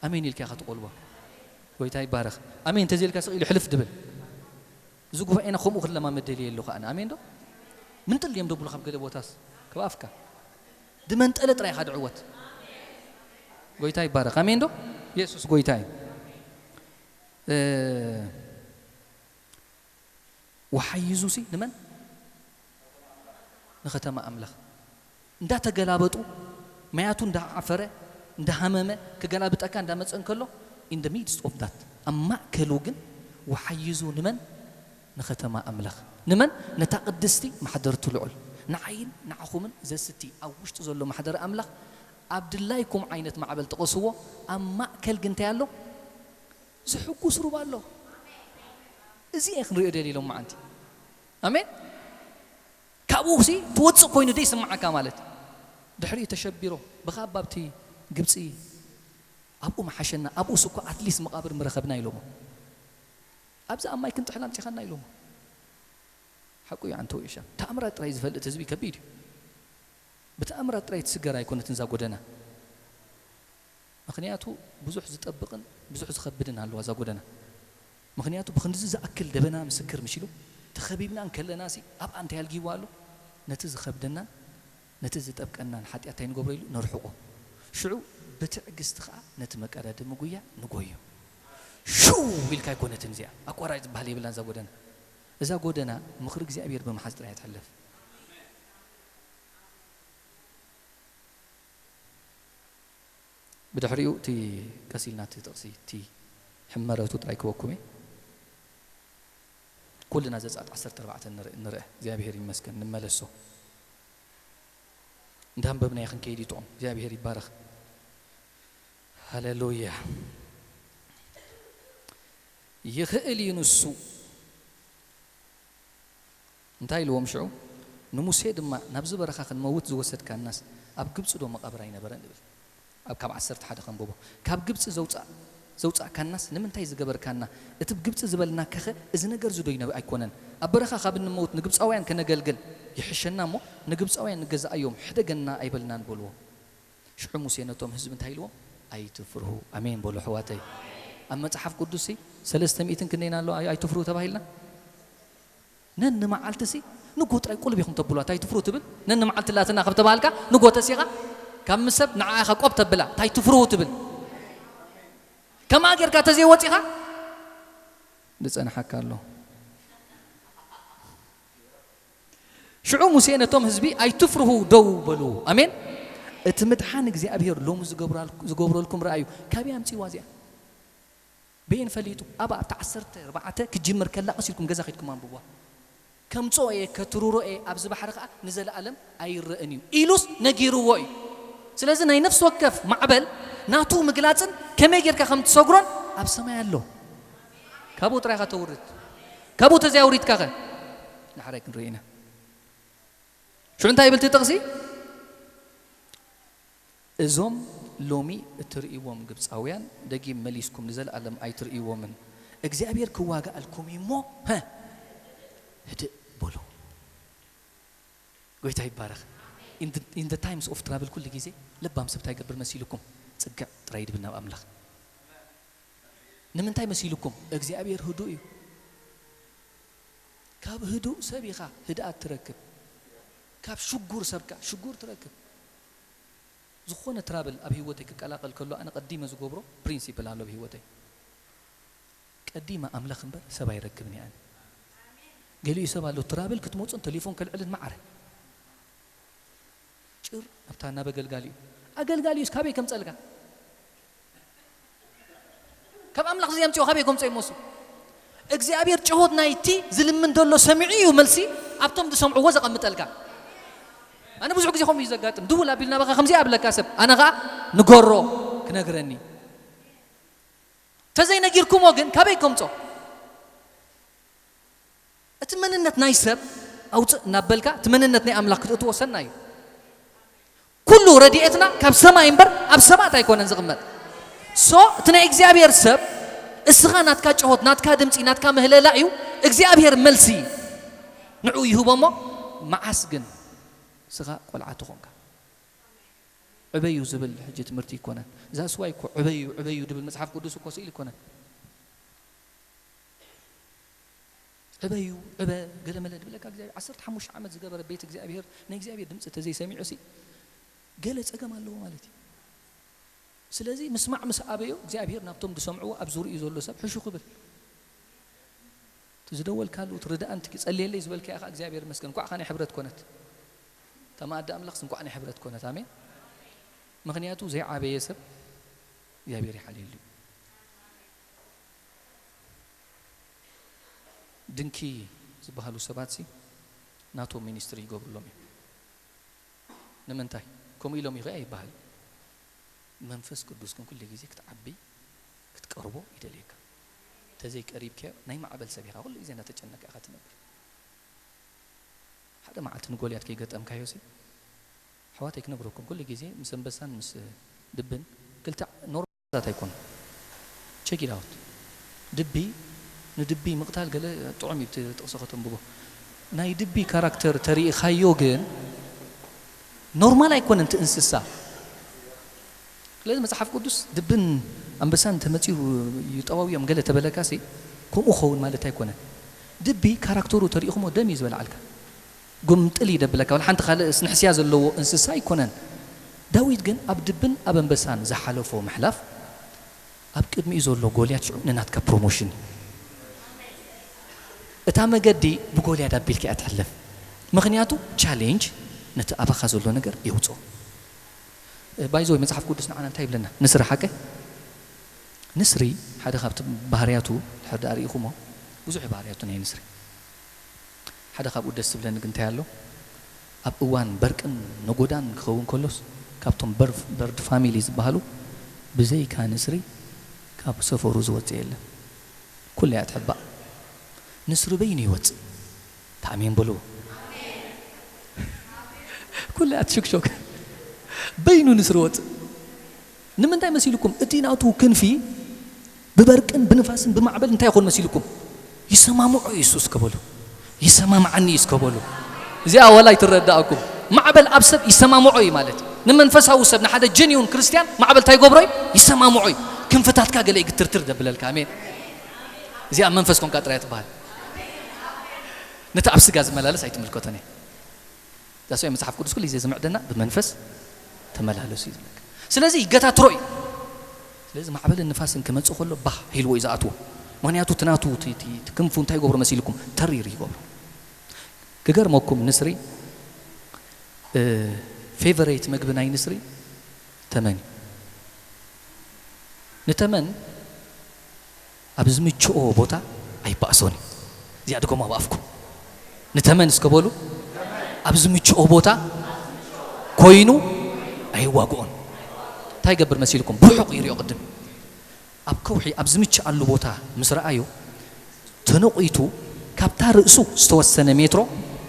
ኣሜን ኢልካ ኢኻ ትቆልቦ። ጎይታ ይባረኽ። ኣሜን እንተዘይልካ ስቕ ኢሉ ሕልፍ ድብል። እዚ ጉባኤና ከምኡ ክለማመድ ደልየ ኣለኹ ኣነ። ኣሜን ዶ? ምንጥል እዮም ደብሉ ካብ ገለ ቦታስ ካብ ኣፍካ ድመንጠለ ጥራይ ኢኻ ድዕወት። ጎይታ ይባረኽ። ኣሜን ዶ? የሱስ ጎይታ እዩ። እ፣ ወሓይዙ ሲ ንመን? ንኸተማ ኣምላኽ። እንዳተገላበጡ ማያቱ እንዳዓፈረ እንዳሃመመ ክገላብጠካ እንዳመጸ እንከሎ in the midst of that ኣብ ማእከሉ ግን ወሓይዙ ንመን? ንኸተማ ኣምላኽ። ንመን? ነታ ቅድስቲ ማሕደርቱ ልዑል። ንዓይን ንዓኹምን ዘስቲ ኣብ ውሽጢ ዘሎ ማሕደር ኣምላኽ ኣብ ድላይኩም ዓይነት ማዕበል ጥቐስዎ። ኣብ ማእከል ግን እንታይ ኣሎ? ዝሕጉስ ሩባ ኣሎ። እዚ እየ ክንሪኦ ደልየ ሎማዓንቲ። ኣሜን። ካብኡ ሲ ትወፅእ ኮይኑ ደይስምዓካ ማለት እዩ። ድሕሪኡ ተሸቢሮም ብኻባ ኣብቲ ግብፂ ኣብኡ መሓሸና ኣብኡ ስኳ ኣትሊስት መቓብር ምረኸብና ኢሎሞ። ኣብዚ ኣብ ማይ ክንጥሕል ኣምፂኻና ኢሎሞ። ሓቁ እዩ ኣንተ ውሻ ተኣምራት ጥራይ ዝፈልጥ ህዝቢ ከቢድ እዩ። ብተኣምራት ጥራይ ትስገር ኣይኮነትን እዛ ጎደና። ምኽንያቱ ብዙሕ ዝጠብቕን ብዙሕ ዝኸብድን ኣለዋ እዛ ጎደና። ምኽንያቱ ብኽንድዚ ዝኣክል ደበና ምስክር ምሽ ኢሉ ተኸቢብና እንከለና ሲ ኣብኣ እንታይ ኣልጊዋ ኣሎ? ነቲ ዝኸብደናን ነቲ ዝጠብቀናን ሓጢኣት እንታይ ንገብሮ ኢሉ ነርሕቆ። ሽዑ ብትዕግስቲ ኸዓ ነቲ መቀዳደሚ ጉያ ንጎዮ። ሽው ኢልካ ኣይኮነትን እዚኣ ኣቋራጭ ዝበሃል የብላን እዛ ጎደና። እዛ ጎደና ምኽሪ እግዚኣብሔር ብምሓዝ ጥራይ ትሕለፍ። ብድሕሪኡ እቲ ቀሲልና እቲ ጥቕሲ እቲ ሕመረቱ ጥራይ ክበኩም እየ። ኩልና ዘጸኣት ዓሰርተ ኣርባዕተ ንርኢ እግዚኣብሔር ይመስገን። ንመለሶ እንዳንበብናዮ ክንከይድ ይጥዑም እግዚኣብሔር ይባረኽ። ሃሌሉያ። ይኽእል እዩ ንሱ። እንታይ ኢልዎም ሽዑ? ንሙሴ ድማ ናብዚ በረኻ ክንመውት ዝወሰድካናስ ኣብ ግብፂ ዶ መቓብር ኣይነበረን? ይብል። ኣብ ካብ ዓሰርተ ሓደ ከንብቦ። ካብ ግብፂ ዘውፃእ ዘውፃእካናስ ንምንታይ ዝገበርካና? እቲ ብግብፂ ዝበልናካኸ እዚ ነገር እዚ ዶ ኣይኮነን? ኣብ በረኻ ካብ እንመውት ንግብፃውያን ከነገልግል ይሕሸና እሞ ንግብፃውያን ንገዛኣዮም ሕደገና ኣይበልናን በልዎ። ሽዑ ሙሴ ነቶም ህዝቢ እንታይ ኢልዎም? ኣይትፍርሁ። ኣሜን በሉ ኣሕዋተይ። ኣብ መፅሓፍ ቅዱስ ሰለስተ ሚእትን ክንደይና ኣሎ ኣይትፍርሁ ተባሂልና። ነኒ መዓልቲ ሲ ንጎ ጥራይ ቁልብ ኢኹም ተብሏ እንታይ ትፍሩ ትብል ነኒ መዓልቲ ላትና ካብ ተባሃልካ ንጎ ተሲኻ ካብ ምስ ሰብ ንዓኻ ቆብ ተብላ እንታይ ትፍሩ ትብል ከማ ጌርካ ተዘይወፂኻ ዝፀንሓካ ኣሎ። ሽዑ ሙሴ ነቶም ህዝቢ ኣይትፍርሁ ደው በሉ። ኣሜን። እቲ ምድሓን እግዚኣብሔር ሎሚ ዝገብረልኩም ረኣዩ። ካበይ ኣምፅዋ እዚኣ? በየን ፈሊጡ? ኣብ ኣብቲ ዓሰርተ ኣርባዕተ ክጅምር ከላ ቀስ ኢልኩም ገዛ ከድኩም ኣንብቧ። ከምፅኦ እየ ከትሩሮ እየ ኣብዚ ባሕሪ ከዓ ንዘለኣለም ኣይረእን እዩ ኢሉስ ነጊርዎ እዩ። ስለዚ ናይ ነፍሲ ወከፍ ማዕበል ናቱ ምግላፅን ከመይ ጌርካ ከም ትሰግሮን ኣብ ሰማይ ኣሎ። ካብኡ ጥራይካ ተውርድ። ካብኡ ተዘያውሪድካ ኸ ንሓራይ ክንርኢ ኢና። ሽዑ እንታይ ይብል እቲ ጥቕሲ? እዞም ሎሚ እትርእይዎም ግብፃውያን ደጊም መሊስኩም ንዘለኣለም ኣይትርእይዎምን። እግዚኣብሔር ክዋጋኣልኩም እዩ እሞ፣ ሀ፣ ህድእ በሉ። ጎይታ ይባረኽ። In the, in the times of trouble ኩሉ ግዜ ለባም ሰብ እንታይ ይገብር መሲልኩም? ፅግዕ ጥራይ ድብል ናብ ኣምላኽ። ንምንታይ መሲልኩም? እግዚኣብሔር ህዱእ እዩ። ካብ ህዱእ ሰብ ኢኻ ህድኣት ትረክብ። ካብ ሽጉር ሰብካ ሽጉር ትረክብ። ዝኾነ ትራብል ኣብ ህይወተይ ክቀላቐል ከሎ ኣነ ቀዲመ ዝገብሮ ፕሪንሲፕል ኣሎ ኣብ ህይወተይ። ቀዲመ ኣምላኽ እምበር ሰብ ኣይረክብን እየ ኣነ። ገሊኡ ሰብ ኣሎ ትራብል ክትመፁን ቴሌፎን ከልዕልን ማዕረ ጭር ኣብታ ናብ ኣገልጋሊኡ ኣገልጋሊ እዩስ ካበይ ከምፀልካ? ካብ ኣምላኽ ዘየምፅኦ ካበይ ከምፀ ይመስሉ? እግዚኣብሔር ጭሆት ናይቲ ዝልምን ዘሎ ሰሚዑ እዩ መልሲ ኣብቶም ዝሰምዕዎ ዘቐምጠልካ። ኣነ ብዙሕ ግዜ ከምኡ እዩ ዘጋጥም። ድውል ኣቢልና በኻ ከምዚ ኣብለካ ሰብ፣ ኣነ ኸዓ ንገሮ ክነግረኒ። ተዘይነጊርኩሞ ግን ካበይ ከምጾ? እቲ መንነት ናይ ሰብ ኣውፅእ እናበልካ እቲ መንነት ናይ ኣምላኽ ክትእትዎ ሰናይ እዩ። ኩሉ ረድኤትና ካብ ሰማይ እምበር ኣብ ሰባት ኣይኮነን ዝቕመጥ። ሶ እቲ ናይ እግዚኣብሔር ሰብ እስኻ ናትካ ጭሆት፣ ናትካ ድምፂ፣ ናትካ ምህለላ እዩ። እግዚኣብሔር መልሲ ንዑ ይህቦ እሞ መዓስ ግን እስኻ ቆልዓ ትኾንካ? ዕበዩ ዝብል ሕጂ ትምህርቲ ይኮነን። እዛ ስዋይ እኮ ዕበዩ፣ ዕበዩ ድብል መጽሓፍ ቅዱስ እኮ ስኢል ይኮነን። ዕበዩ፣ ዕበ፣ ገለመለ ድብለካ እግዚኣብሔር። ዓሰርተ ሓሙሽተ ዓመት ዝገበረ ቤት እግዚኣብሔር ናይ እግዚኣብሔር ድምፂ ተዘይሰሚዑ ሲ ገለ ጸገም ኣለዎ ማለት እዩ። ስለዚ ምስማዕ ምስ ኣበዮ እግዚኣብሔር ናብቶም ዝሰምዕዎ ኣብ ዙሪኡ ዘሎ ሰብ ሕሹ ክብል። እቲ ዝደወልካሉ፣ እቲ ርድኣን እቲ ጸልየለይ ዝበልካዮ ኸዓ እግዚኣብሔር ይመስገን። እንኳዕ ኸዓ ናይ ሕብረት ኮነት። እታ መኣዲ ኣምላኽስ እንኳዕ ናይ ሕብረት ኮነት። ኣሜን። ምኽንያቱ ዘይዓበየ ሰብ እግዚኣብሔር ይሓልየሉ እዩ። ድንኪ ዝበሃሉ ሰባትሲ ናቶም ሚኒስትሪ ይገብሩሎም እዮም። ንምንታይ? ከምኡ ኢሎም እዩ ኣይበሃል። መንፈስ ቅዱስ ግን ኩሉ ግዜ ክትዓቢ፣ ክትቀርቦ ይደልየካ። ተዘይቀሪብካዮ ናይ ማዕበል ሰብ ኢኻ። ኩሉ ግዜ እናተጨነካ ኢኻ ትነብር። ሓደ መዓልቲ ንጎልያድ ከይገጠምካዮ ሲ፣ ኣሕዋተይ ክነግረኩም፣ ኩሉ ግዜ ምስ ኣንበሳን ምስ ድብን ክልተ ኖርማላት ኣይኮኑ። ቸክ ኢት ኣውት። ድቢ፣ ንድቢ ምቕታል ገለ ጥዑም እዩ፣ እቲ ጥቕሲ ከተንብቦ። ናይ ድቢ ካራክተር ተሪኢኻዮ ግን ኖርማል ኣይኮነን እቲ እንስሳ። ስለዚ መጽሓፍ ቅዱስ ድብን ኣንበሳን እንተመጺኡ ይጠዋውዮም ገለ ተበለካሲ፣ ከምኡ ክኸውን ማለት ኣይኮነን። ድቢ ካራክተሩ ተሪኢኹሞ ደም እዩ ዝበልዓልካ። ጉምጥል እዩ ደብለካ። ወላ ሓንቲ ካልእ ንሕስያ ዘለዎ እንስሳ ኣይኮነን። ዳዊት ግን ኣብ ድብን ኣብ ኣንበሳን ዝሓለፎ ምሕላፍ፣ ኣብ ቅድሚኡ ዘሎ ጎልያድ ሽዑ ንናትካ ፕሮሞሽን እዩ። እታ መገዲ ብጎልያድ ኣቢልካ እያ ትሕለፍ። ምኽንያቱ ቻሌንጅ ነቲ ኣባኻ ዘሎ ነገር የውፅኦ። ባይዘወይ መጽሓፍ ቅዱስ ንዓና እንታይ ይብለና? ንስሪ ሓቀ? ንስሪ ሓደ ካብቲ ባህርያቱ ድሕር ደኣ ርኢኹሞ፣ ብዙሕ ባህርያቱ ናይ ንስሪ። ሓደ ካብኡ ደስ ዝብለኒ ግን እንታይ ኣሎ? ኣብ እዋን በርቅን ነጎዳን ክኸውን ከሎስ፣ ካብቶም በርድ ፋሚሊ ዝበሃሉ ብዘይካ ንስሪ ካብ ሰፈሩ ዝወፅእ የለን። ኩላ እያ ትሕባእ። ንስሪ በይኑ ይወፅእ። ተኣሜን በልዎ። ኩላ እያ ትሽክሾክ። በይኑ ንስሪ ወፅእ። ንምንታይ መሲልኩም? እቲ ናቱ ክንፊ ብበርቅን ብንፋስን ብማዕበል እንታይ ይኾን መሲልኩም? ይሰማምዖ እዩ እሱ እስከ በሉ። ይሰማምዓኒ እዩ እስከ በሉ። እዚኣ ወላ ይትረዳእኩም። ማዕበል ኣብ ሰብ ይሰማምዖ እዩ ማለት እዩ። ንመንፈሳዊ ሰብ፣ ንሓደ ጀኒውን ክርስትያን ማዕበል እንታይ ይገብሮ እዩ? ይሰማምዖ እዩ። ክንፍታትካ ገለ ይግትርትር ደብለልካ። ኣሜን። እዚኣ መንፈስ ኮንካ ጥራይ ትበሃል። ነቲ ኣብ ስጋ ዝመላለስ ኣይትምልከቶን እየ። ዛሶ መጽሓፍ ቅዱስ ኩሉ ግዜ ዝምዕደና ብመንፈስ ተመላለሱ እዩ ዝብለካ። ስለዚ ይገታትሮ እዩ። ስለዚ ማዕበልን ንፋስን ክመጽእ ከሎ ባህ ኢልዎ እዩ ዝኣትዎ። ምኽንያቱ እቲ ናቱ እቲ፣ እቲ፣ እቲ ክንፉ እንታይ ይገብሮ መሲልኩም? ተሪር ይገብሮ። ክገርመኩም ንስሪ፣ እ፣ ፌቨሬት ምግቢ ናይ ንስሪ ተመን እዩ። ንተመን ኣብ ዝምችኦ ቦታ ኣይባእሶን እዩ። እዚኣ ድገሞ ኣብ ኣፍኩም። ንተመን እስከ በሉ። ኣብ ዝምችኦ ቦታ ኮይኑ ኣይዋግኦን። እንታይ ይገብር መሲልኩም? ብርሑቕ ይሪኦ ቅድም። ኣብ ከውሒ ኣብ ዝምችኣሉ ቦታ ምስ ረኣዮ ተነቒቱ ካብታ ርእሱ ዝተወሰነ ሜትሮ፣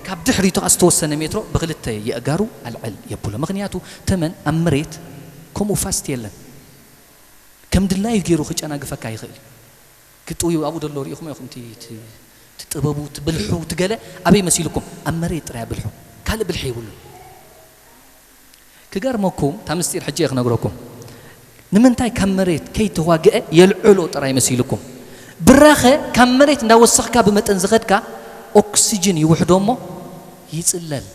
ካብ ድሕሪቱ ከኣ ዝተወሰነ ሜትሮ ብክልተ የእጋሩ ኣልዕል የብሎ። ምኽንያቱ ተመን ኣብ መሬት ከምኡ ፋስት የለን። ከም ድላዩ ገይሩ ክጨናግፈካ ይኽእል እዩ። ክጥውዩ ኣብኡ ደሎ ርኢኹም ኢኹም። እቲ፣ እቲ፣ እቲ ጥበቡ፣ እቲ ብልሑ፣ እቲ ገለ ኣበይ መሲልኩም? ኣብ መሬት ጥራይ ብልሑ። ካልእ ብልሒ የብሉን። ክገርመኩም፣ እታ ምስጢር ሕጂ እየ ክነግረኩም። ንምንታይ ካብ መሬት ከይተዋግአ የልዕሎ ጥራይ መሲልኩም? ብራኸ ካብ መሬት እንዳወሰኽካ ብመጠን ዝኸድካ ኦክስጅን ይውሕዶ እሞ ይጽለል።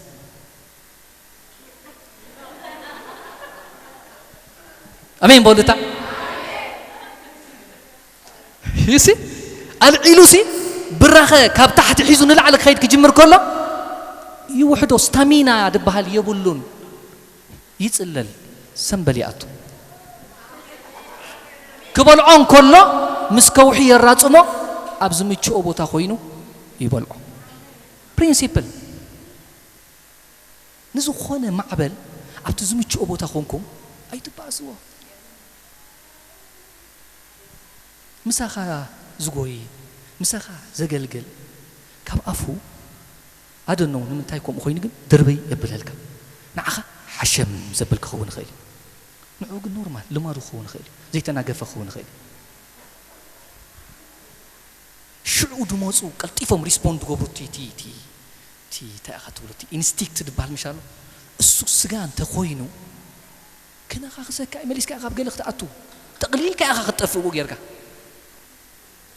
ኣሜን በሉታ። ይሲ ኣልዒሉሲ ብራኸ ካብ ታሕቲ ሒዙ ንላዕሊ ክኸይድ ክጅምር ከሎ ይውሕዶ። ስታሚና ድበሃል የብሉን። ይጽለል። ሰምበል ይኣቱ። ክበልዖ እንከሎ ምስ ከውሒ የራጽሞ፣ ኣብ ዝምችኦ ቦታ ኮይኑ ይበልዖ። ፕሪንሲፕል። ንዝኾነ ማዕበል ኣብቲ ዝምችኦ ቦታ ኮንኩም ኣይትባእስዎ። ምሳኻ ዝጎይ፣ ምሳኻ ዘገልግል ካብ ኣፉ ኣደነው። ንምንታይ ከምኡ ኮይኑ ግን ድርበይ የብለልካ። ንዓኻ ሓሸም ዘብል ክኸውን ይኽእል እዩ። ንዕኡ ግን ኖርማል ልማዱ ክኸውን ይኽእል እዩ። ዘይተናገፈ ክኸውን ይኽእል እዩ። ሽዑ ድመፁ ቀልጢፎም ሪስፖንድ ዝገብሩ እቲ እቲ እቲ እቲ እንታይ ኢኻ ትብሎ፣ እቲ ኢንስቲክት ድበሃል ምሽ ኣሎ። እሱ ስጋ እንተኮይኑ ክነኻኽሰካ እዩ። መሊስካ ኢኻ ኣብ ገለ ክትኣቱ፣ ጠቕሊልካ ኢኻ ክትጠፍእ ብኡ ጌርካ።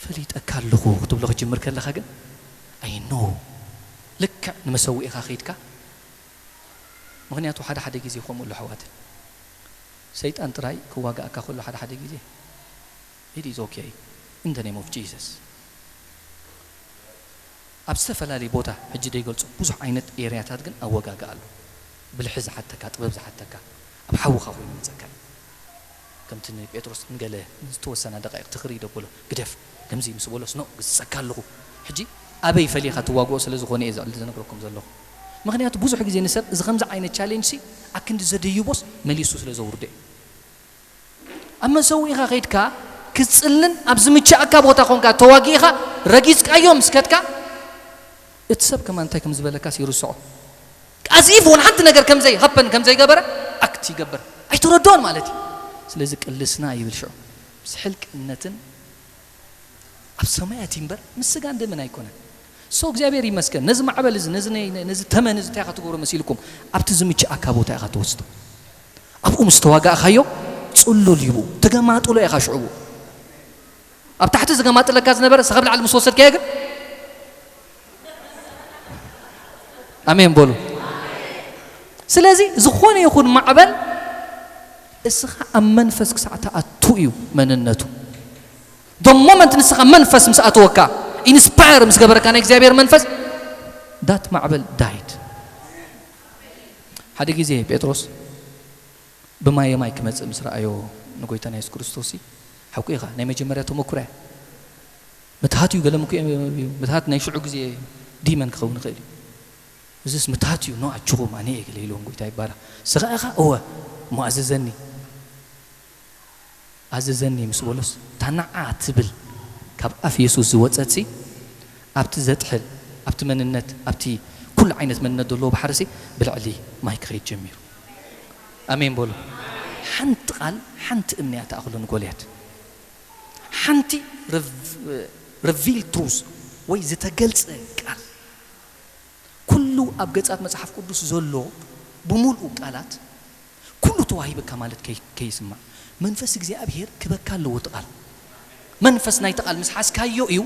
ፈሊጠካ ኣለኹ ክትብሎ ክትጅምር ከለኻ ግን ኣይ ኖ ልክዕ ንመሰውኢኻ ከይድካ። ምኽንያቱ ሓደ ሓደ ግዜ ከምኡ ኣሎ ኣሕዋት፣ ሰይጣን ጥራይ ክዋጋእካ ከሎ ሓደ ሓደ ግዜ it is okay in the name of Jesus። ኣብ ዝተፈላለየ ቦታ ሕጂ ደይገልጾ ብዙሕ ዓይነት ኤርያታት ግን ኣወጋግኣ ኣሎ። ብልሒ ዝሓተካ፣ ጥበብ ዝሓተካ፣ ኣብ ሓውኻ ኮይኑ ይመጸካ እዩ። ከምቲ ንጴጥሮስ ንገለ ዝተወሰና ደቃይቕ ትኽሪ ደብሎ፣ ግደፍ፣ ከምዚ ምስ በሎስ፣ ኖ፣ ግዝጸካ ኣለኹ። ሕጂ ኣበይ ፈሊኻ ትዋግኦ ስለ ዝኾነ እየ ዝዕል ዝነግረኩም ዘለኹ። ምኽንያቱ ብዙሕ ግዜ ንሰብ እዚ ከምዚ ዓይነት ቻሌንጅ ሲ ኣክንዲ ዘደይቦስ መሊሱ ስለ ዘውርዶ እዩ። ኣብ መሰውኢኻ ከይድካ ክትጽልን ኣብ ዝምችኣካ ቦታ ኮንካ ተዋጊእኻ ረጊጽካዮ ምስ ከድካ፣ እቲ ሰብ ከማን እንታይ ከም ዝበለካስ ይርስዖ። ኣዚፍ እውን ሓንቲ ነገር ከም ዘይሃፐን ከም ዘይገበረ ኣክት ይገብር። ኣይተረድኦን ማለት እዩ። ስለዚ ቅልስና ይብል ሽዑ። ዝሕል ቅነትን ኣብ ሰማያት እዩ እምበር ምስ ስጋን ደምን ኣይኮነን። ሶ እግዚኣብሔር ይመስገን። ነዚ ማዕበል እዚ፣ ነዚ ናይ-፣ ነዚ ተመን እዚ እንታይ ኢኻ ትገብሮ መሲልኩም? ኣብቲ ዝምችኣካ ቦታ ኢኻ ትወስዶ። ኣብኡ ምስ ተዋጋእካዮ ጽሉል እዩ ብኡ። ተገማጥሎ ኢኻ ሽዑ ብኡ። ኣብ ታሕቲ ዝገማጥለካ ዝነበረ ንስኻ ኣብ ላዕሊ ምስ ወሰድካዮ ግን ኣሜን በሉ። ስለዚ ዝኾነ ይኹን ማዕበል እስኻ ኣብ መንፈስ ክሳዕ ትኣቱ እዩ መንነቱ። The moment ንስኻ መንፈስ ምስ ኣተወካ፣ ኢንስፓየር ምስ ገበረካ ናይ እግዚኣብሔር መንፈስ፣ that ማዕበል ዳይድ። ሓደ ግዜ ጴጥሮስ ብማየ ማይ ክመጽእ ምስ ረኣዮ ንጎይታና የሱስ ክርስቶስ፣ ሓቁ ኢኻ፣ ናይ መጀመርያ ተመኩሮ እያ። ምትሃት እዩ፣ ገለ ምኩ-፣ ምትሃት ናይ ሽዑ ግዜ ዲመን ክኸውን ይኽእል እዩ። እዚስ ምትሃት እዩ፣ ኖ፣ ኣጆኹም፣ ኣነ እየ ገለ ኢልዎም ጎይታ ይባረኽ። ስኻ ኢኻ? እወ። እሞ ኣዘዘኒ። ኣዘዘኒ ምስ በሎስ፣ እታ ንዓ ትብል ካብ ኣፍ የሱስ ዝወጸትሲ፣ ኣብቲ ዘጥሕል፣ ኣብቲ መንነት፣ ኣብቲ ኩሉ ዓይነት መንነት ዘለዎ ባሕርሲ ብልዕሊ ማይ ክኸይድ ጀሚሩ። ኣሜን በሉ። ሓንቲ ቃል፣ ሓንቲ እምኒ እያ ትኣኽሎ ንጎልያድ። ሓንቲ ሪቭ-፣ ሪቪል ትሩዝ ወይ ዝተገልጸ ቃል። ኩሉ ኣብ ገጻት መጽሓፍ ቅዱስ ዘሎ ብምሉኡ ቃላት፣ ኩሉ ተዋሂበካ ማለት ከይ-፣ ከይስማዕ፣ መንፈስ እግዚኣብሔር ክበካ ኣለዎ እቲ ቃል። መንፈስ ናይቲ ቃል ምስ ሓዝካዮ እዩ፣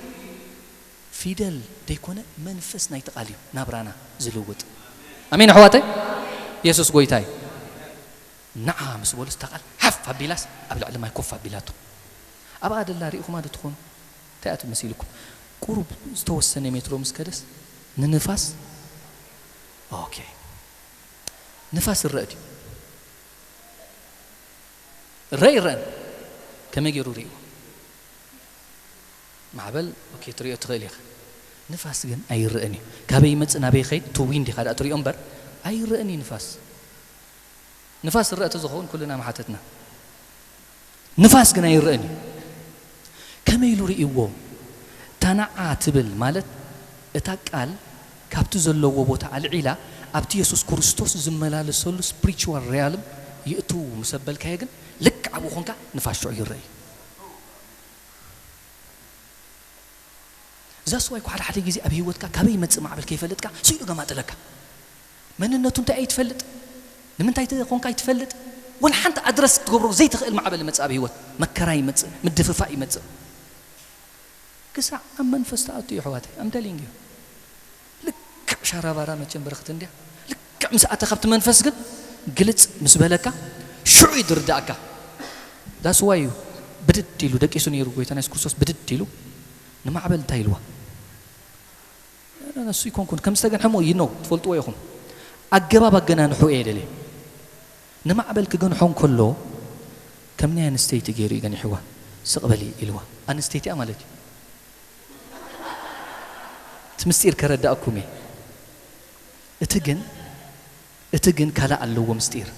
ፊደል ደይኮነ መንፈስ ናይቲ ቃል እዩ ናብራና ዝልውጥ። ኣሜን ኣሕዋተይ? የሱስ ጎይታ እዩ። ንዓ ምስ በሉስ እታ ቃል ሓፍ ኣቢላስ ኣብ ልዕሊ ማይ ኮፍ ኣቢላቶ። ኣብኣ ደላ ርኢኹማ ዶ ትኾኑ? እንታይ እያ ትመስል ኢልኩም? ቁሩብ ዝተወሰነ ሜትሮ ምስ ከደስ ንንፋስ፣ ኦኬ፣ ንፋስ ይረአ ድዩ? ይረአ ይረአን። ከመይ ገይሩ ርእይዎ? ማዕበል፣ ኦኬ፣ ትርእዮ ትኽእል ኢኻ። ንፋስ ግን ኣይረአን እዩ። ካበይ ይመጽእ ናበይ ይኸይድ? እቲ ዊንድ ኢኻ ደኣ ትርእዮ እምበር ኣይረአን እዩ ንፋስ። ንፋስ ዝረአ ተዝኸውን ኩልና ምሓተትና። ንፋስ ግን ኣይረአን እዩ። ከመይ ኢሉ ርእይዎ? እታ ንዓ ትብል ማለት እታ ቃል ካብቲ ዘለዎ ቦታ ኣልዒላ ኣብቲ የሱስ ክርስቶስ ዝመላለሰሉ ስፕሪቹዋል ሪያልም ይእትው ምስ ኣበልካዮ ግን ልክዕ ኣብኡ ኾንካ ንፋስ ሽዑ ይረአ እዩ። እዛ ስዋይ እኮ ሓደ ሓደ ግዜ ኣብ ህይወትካ ካበይ ይመጽእ ማዕበል ከይፈለጥካ ስኢሉ ገማጥለካ። መንነቱ እንታይ ኣይትፈልጥ፣ ንምንታይ ተ-፣ ኾንካ ኣይትፈልጥ። ወላ ሓንቲ ኣድረስ ክትገብሮ ዘይትኽእል ማዕበል ይመጽእ ኣብ ህይወት። መከራ ይመጽእ፣ ምድፍፋእ ይመጽእ። ክሳዕ ኣብ መንፈስ ተኣቱ እዩ ኣሕዋተይ፣ I'm telling you። ልክዕ ሻራባራ መቸም በረኽቲ እንድያ። ልክዕ ምስ ኣተኻ ኣብቲ መንፈስ ግን ግልጽ ምስ በለካ ሽዑ እዩ ዝርዳእካ። That's why እዩ ብድድ ኢሉ ደቂሱ ነይሩ ጎይታና የሱስ ክርስቶስ ብድድ ኢሉ ንማዕበል እንታይ ኢልዋ? ንሱ ይኮንኩን ከም ዝተገንሐሞ ይኖ ትፈልጥዎ ኢኹም። ኣገባብ ኣገናንሑ እየ ደልየ። ንማዕበል ክገንሖ እንከሎ ከም ናይ ኣንስተይቲ ገይሩ እዩ ገኒሕዋ። ስቕ በሊ ኢልዋ። ኣንስተይቲ እያ ማለት እዩ። እቲ ምስጢር ከረዳእኩም እየ። እቲ ግን እቲ ግን ካልእ ኣለዎ ምስጢር።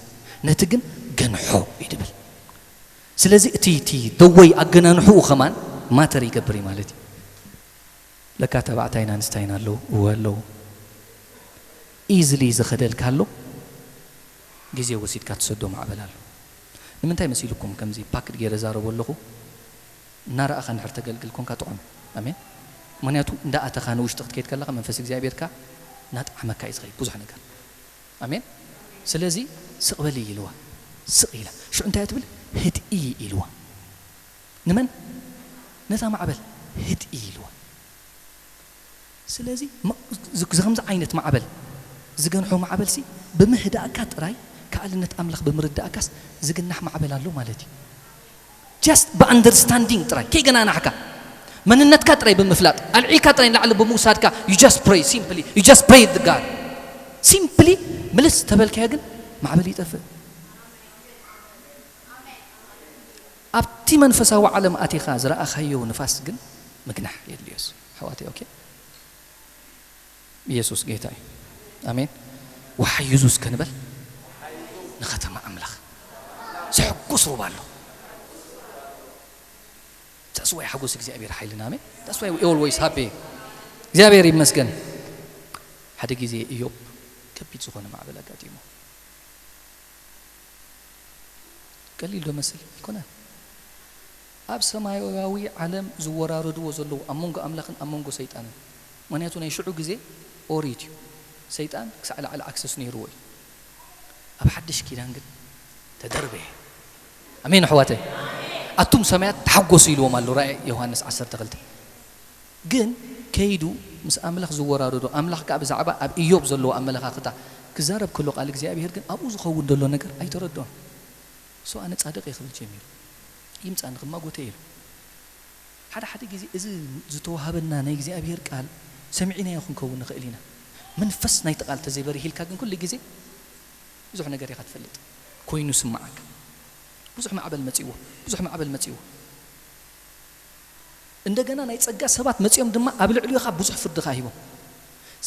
ነቲ ግን ገንሖ እዩ ድብል። ስለዚ እቲ እቲ ደወይ ኣገናንሕኡ ከማን ማተር ይገብር እዩ ማለት እዩ። ለካ ተባዕታይን ኣንስታይን ኣለዉ፣ እወ ኣለዉ። ኢዝሊ ዝኸደልካ ኣሎ፣ ግዜ ወሲድካ ትሰዶ ማዕበል ኣሎ። ንምንታይ መሲልኩም ከምዚ ፓክድ ገይረ ዛረቦ ኣለኹ? እናረኣኻ እንድሕር ተገልግል ኮንካ ጥዑም። ኣሜን። ምኽንያቱ እንዳኣተኻ ንውሽጢ ክትከይድ ከለኻ መንፈስ እግዚኣብሔር ከኣ እናጠዓመካ እዩ ዝኸይድ ብዙሕ ነገር። ኣሜን። ስለዚ ስቕ በሊ ኢልዋ። ስቕ ኢላ። ሽዑ እንታይ እያ ትብል? ህድኢ ኢልዋ። ንመን? ነታ ማዕበል ህድኢ ኢልዋ። ስለዚ ም-፣ ዝ-፣ ከምዚ ዓይነት ማዕበል፣ ዝገንሖ ማዕበልሲ ብምህዳእካ ጥራይ ከኣልነት ኣምላኽ ብምርዳእካስ ዝግናሕ ማዕበል ኣሎ ማለት እዩ። Just ብኣንደርስታንዲንግ ጥራይ ከይገናናሕካ መንነትካ ጥራይ ብምፍላጥ ኣልዒልካ ጥራይ ንላዕሊ ብምውሳድካ you just pray simply, you just pray the God simply ምልስ ተበልካዮ ግን ማዕበል ይጠፍእ። ኣብቲ መንፈሳዊ ዓለም ኣቲኻ ዝረኣኻዮ ንፋስ ግን ምግናሕ የድልዮስ ኣሕዋተይ። ኦኬ፣ ኢየሱስ ጌታ እዩ። ኣሜን። ወሓይዙ እስከ ንበል ንኸተማ ኣምላኽ። ዘሐጉስ ሩባ ኣሎ። That's why ሓጎስ እግዚኣብሔር ሓይልና። ኣሜን። That's why we always happy። እግዚኣብሔር ይመስገን። ሓደ ግዜ ኢዮብ ከቢድ ዝኾነ ማዕበል ኣጋጢሞ። ቀሊል ዶ መስል? ኣይኮነን። ኣብ ሰማያዊ ዓለም ዝወራረድዎ ዘለዉ ኣብ መንጎ ኣምላኽን ኣብ መንጎ ሰይጣንን። ምኽንያቱ ናይ ሽዑ ግዜ ኦሪት እዩ። ሰይጣን ክሳዕ ላዕሊ ኣክሰስ ነይርዎ እዩ። ኣብ ሓድሽ ኪዳን ግን ተደርበየ። ኣሜን ኣሕዋተይ። ኣቱም ሰማያት ተሓጎሱ ኢልዎም ኣሎ ራእይ ዮሃንስ ዓሰርተ ክልተ። ግን ከይዱ ምስ ኣምላኽ ዝወራረዶ ኣምላኽ ከኣ ብዛዕባ ኣብ ኢዮብ ዘለዎ ኣመለኻኽታ ክዛረብ ከሎ ቃል እግዚኣብሔር ግን ኣብኡ ዝኸውን ዘሎ ነገር ኣይተረድኦን። So ኣነ ጻድቕ እየ ክብል ጀሚሩ። ይምጻኒ ክማጎተ ኢሉ። ሓደ ሓደ ግዜ እዚ ዝተዋሃበና ናይ እግዚኣብሔር ቃል ሰሚዕናዮ ክንከውን ንኽእል ኢና። መንፈስ ናይቲ ቃል ተዘይበሪሂልካ ግን ኩሉ ግዜ ብዙሕ ነገር ኢኻ ትፈልጥ። ኮይኑ ስምዓካ። ብዙሕ ማዕበል መጺእዎ። ብዙሕ ማዕበል መጺእዎ። እንደገና ናይ ጸጋ ሰባት መጺኦም ድማ ኣብ ልዕሊኻ ብዙሕ ፍርድኻ ሂቦም።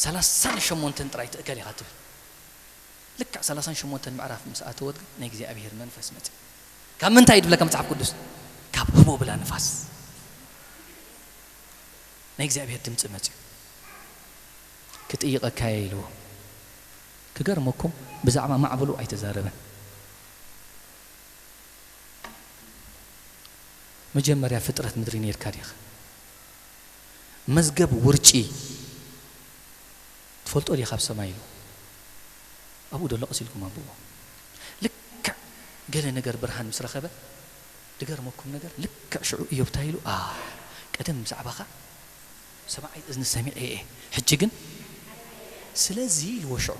ሰላሳን ሸሞንተን ጥራይ ትእከል ኢኻ ትብል። ልክዕ ሰላሳን ሸሞንተን ምዕራፍ ምስ ኣተወት ግን ናይ እግዚኣብሔር መንፈስ መጺ። ካብ ምንታይ እዩ ድብለካ መጽሓፍ ቅዱስ? ካብ ህቦ ብላ ንፋስ። ናይ እግዚኣብሔር ድምጺ መጺ። ክጥይቐካ እየ ኢልዎ። ክገርመኩም ብዛዕባ ማዕበሉ ኣይተዛረበን። መጀመርያ ፍጥረት ምድሪ ነርካ ዲኻ? መዝገብ ውርጪ ትፈልጦ ዲኻ ኣብ ሰማይ ኢሉ። ኣብኡ ደሎ ቀሲልኩም ኣብዎ። ልክዕ ገለ ነገር ብርሃን ምስ ረኸበ ድገርመኩም ነገር ልክዕ ሽዑ እዮብ እንታይ ኢሉ? "ኣ፣ ቀደም ብዛዕባኻ ሰማዓይ እዝኒ ሰሚዐ እየ፣ ሕጂ ግን ስለዚ" ኢልዎ። ሽዑ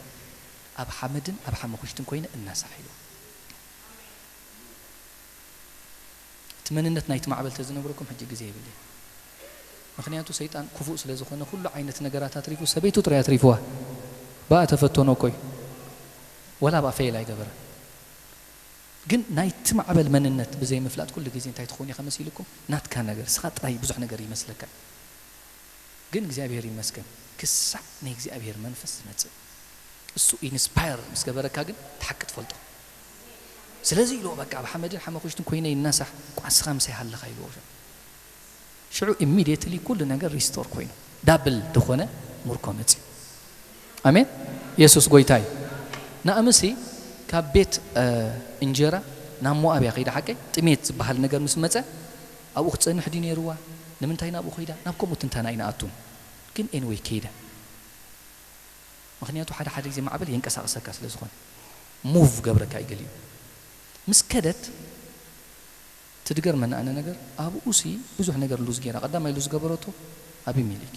"ኣብ ሓመድን ኣብ ሓመኹሽትን ኮይነ እናሳሕ" ኢልዎ። እቲ መንነት ናይቲ ማዕበል ተዝነግረኩም ሕጂ ግዜ የብለይ። ምኽንያቱ ሰይጣን ክፉእ ስለ ዝኾነ ኩሉ ዓይነት ነገራት ኣትሪፉ ሰበይቱ ጥራይ ኣትሪፍዋ። ብኣ ተፈተኖ እኮ እዩ። ወላ ብኣ ፌል ኣይገበረ። ግን ናይቲ ማዕበል መንነት ብዘይ ምፍላጥ ኩሉ ግዜ እንታይ ትኸውን ኢኻ መሲልኩም? ናትካ ነገር፣ እስኻ ጥራይ ብዙሕ ነገር ይመስለካ። ግን እግዚኣብሔር ይመስገን ክሳዕ ናይ እግዚኣብሔር መንፈስ ዝመጽእ። እሱ ኢንስፓየር ምስ ገበረካ ግን እቲ ሓቂ ትፈልጦ። ስለዚ ኢልዎ በቃ ኣብ ሓመድን ሓመኹሽትን ኮይነ ይናሳሕ ቋንስኻ ምሳይ ሃለኻ ኢልዎ። ሽዑ ኢሚድየትሊ ኩሉ ነገር ሪስቶር ኮይኑ ዳብል ዝኾነ ምርኮ መጽዩ። ኣሜን። የሱስ ጎይታ እዩ። ናእምሲ ካብ ቤት፣ እ፣ እንጀራ ናብ ሞኣብ እያ ከይዳ ሓቀይ። ጥሜት ዝበሃል ነገር ምስ መጸ ኣብኡ ክትጸንሕ ድዩ ነይርዋ? ንምንታይ ናብኡ ከይዳ? ናብ ከምኡ ትንተና ኣይንኣቱን። ግን ኤንወይ ከይዳ። ምኽንያቱ ሓደ ሓደ ግዜ ማዕበል የንቀሳቕሰካ ስለ ዝኾነ ሙቭ ገብረካ እዩ ገሊኡ። ምስ ከደት ትድገርመኒ ኣነ ነገር ኣብኡ ሲ ብዙሕ ነገር ሉዝ ገይራ። ቀዳማይ ሉዝ ገበረቶ ኣቢሜሌክ።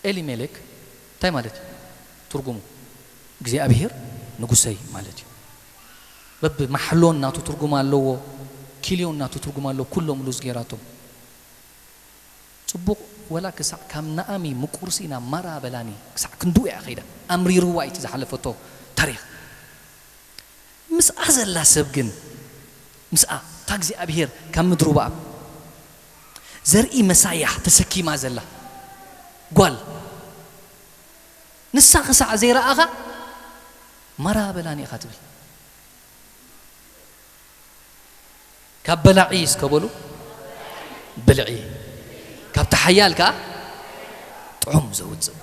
ኤሊሜሌክ እንታይ ማለት እዩ? ትርጉሙ እግዚኣብሔር ንጉሰይ ማለት እዩ። በብማሕሎን ናቱ ትርጉም ኣለዎ፣ ኪልዮን ናቱ ትርጉም ኣለዎ። ኩሎም ሉዝ ገይራቶም። ጽቡቕ ወላ ክሳዕ ካብ ናኣሚ ምቁርሲ ናብ ማራ በላኒ ክሳዕ ክንድኡ እያ ከይዳ። ኣምሪርዋ እዩ እቲ ዝሓለፈቶ ታሪኽ። ምስኣ ዘላ ሰብ ግን፣ ምስኣ እታ እግዚኣብሔር ካብ ምድሩ ብኣብ ዘርኢ መሳያ ተሰኪማ ዘላ ጓል፣ ንሳ ክሳዕ ዘይረኣኻ፣ ማራ በላኒ ኢኻ ትብል። ካብ በላዒ እስከ በሉ፣ ብልዒ፣ ካብቲ ሓያል ከኣ ጥዑም ዘውፅእ።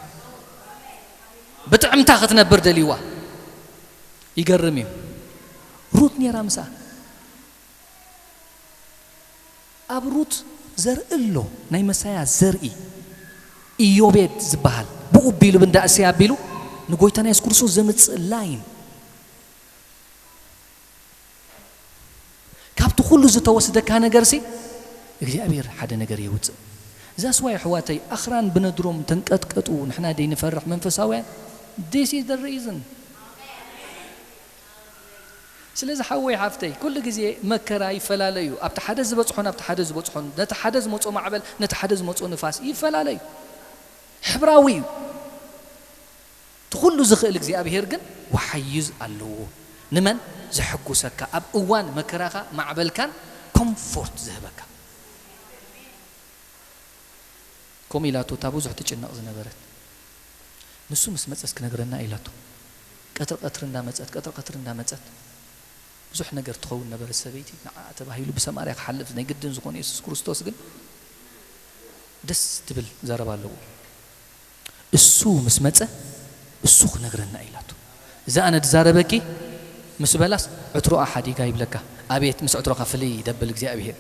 ብጥዕምታ ክትነብር ደልይዋ። ይገርም እዩ። ሩት ነይራ ምስኣ። ኣብ ሩት ዘርኢ ኣሎ፣ ናይ መሳያ ዘርኢ፣ ኢዮቤድ ዝበሃል፣ ብኡ ኣቢሉ ብእንዳ እሴይ ኣቢሉ ንጎይታና የሱስ ክርስቶስ ዘምጽእ ላይን። ካብቲ ኩሉ ዝተወስደካ ነገርሲ እግዚኣብሔር ሓደ ነገር የውጽእ። That's why ኣሕዋተይ፣ ኣኽራን ብነድሮም ተንቀጥቀጡ፣ ንሕና ደይ ንፈርሕ መንፈሳውያን? This is the reason። ስለዚ ሓወይ ሓፍተይ፣ ኩሉ ግዜ መከራ ይፈላለ እዩ። ኣብቲ ሓደ ዝበጽሖን ኣብቲ ሓደ ዝበጽሖን፣ ነቲ ሓደ ዝመጾ ማዕበል፣ ነቲ ሓደ ዝመጾ ንፋስ ይፈላለ እዩ። ሕብራዊ እዩ። እቲ ኩሉ ዝኽእል እግዚኣብሔር ግን ወሓይዝ ኣለዎ። ንመን? ዘሐጉሰካ፣ ኣብ እዋን መከራኻ ማዕበልካን ኮምፎርት ዝህበካ። ከምኡ ኢላቶ እታ ብዙሕ ትጭነቕ ዝነበረት። ንሱ ምስ መጸስ ክነግረና ኢላቶ። ቀትሪ ቀትሪ እንዳመጸት፣ ቀትሪ ቀትሪ እንዳመጸት፣ ብዙሕ ነገር ትኸውን ነበረት ሰበይቲ። ንዓ ተባሂሉ ብሰማርያ ክሓልፍ ናይ ግድን ዝኾነ የሱስ ክርስቶስ ግን ደስ ትብል ዘረባ ኣለዎ። እሱ ምስ መጸ፣ እሱ ክነግረና ኢላቶ። እዛ ኣነ ድዛረበኪ ምስ በላስ፣ ዕትሮኣ ሓዲጋ ይብለካ። ኣቤት ምስ ዕትሮኻ ፍልይ ደብል እግዚኣብሔር።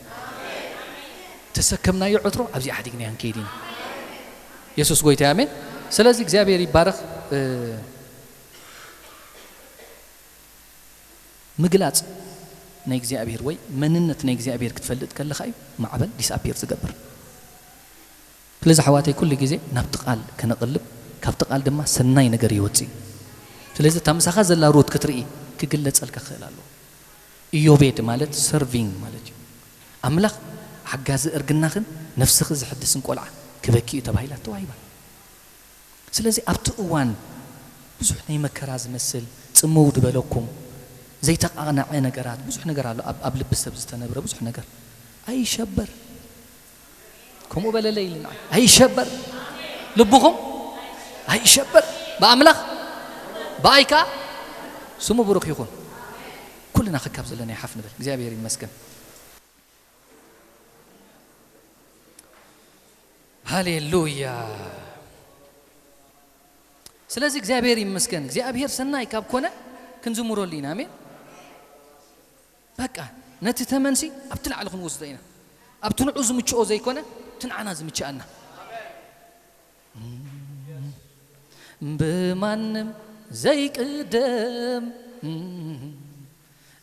ተሰከምናዮ ዕትሮ፣ ኣብዚኣ ሓዲግናዮ ክንከይድ ኢና። የሱስ ጎይታ፣ ኣሜን። ስለዚ እግዚኣብሔር ይባረኽ። እ፣ ምግላጽ ናይ እግዚኣብሔር ወይ መንነት ናይ እግዚኣብሔር ክትፈልጥ ከለኻ እዩ ማዕበል ዲስኣፒር ዝገብር። ስለዚ ኣሕዋተይ፣ ኩሉ ግዜ ናብቲ ቃል ከነቕልብ፣ ካብቲ ቃል ድማ ሰናይ ነገር ይወጽእ እዩ። ስለዚ እታ ምሳኻ ዘላ ሩት ክትርኢ፣ ክግለጸልካ ክኽእል ኣለዎ። ኢዮቤድ ማለት ሰርቪንግ ማለት እዩ። ኣምላኽ ሓጋዚ እርግናኽን ነፍስኺ ዝሕድስን ቆልዓ ክበኪ እዩ ተባሂላ ተዋሂባ። ስለዚ ኣብቲ እዋን ብዙሕ ናይ መከራ ዝመስል ጽምው ዝበለኩም ዘይተቓንዐ ነገራት ብዙሕ ነገር ኣሎ። ኣብ፣ ኣብ ልቢ ሰብ ዝተነብረ ብዙሕ ነገር ኣይሸበር። ከምኡ በለለይ ኢልና ኣይሸበር። ልብኹም ኣይሸበር። ብኣምላኽ ብኣይ ከኣ ስሙ ብሩኽ ይኹን። ኩልና ክካብ ዘለና ይሓፍ ንብል። እግዚኣብሔር ይመስገን። ሃሌሉያ። ስለዚ እግዚኣብሔር ይመስገን። እግዚኣብሔር ሰናይ ካብ ኮነ ክንዝምረሉ ኢና። ኣሜን። በቃ ነቲ ተመንሲ ኣብቲ ላዕሊ ክንወስዶ ኢና። ኣብቲ ንዑ ዝምችኦ ዘይኮነ፣ እቲ ንዓና ዝምችኣና። ብማንም ዘይቅደም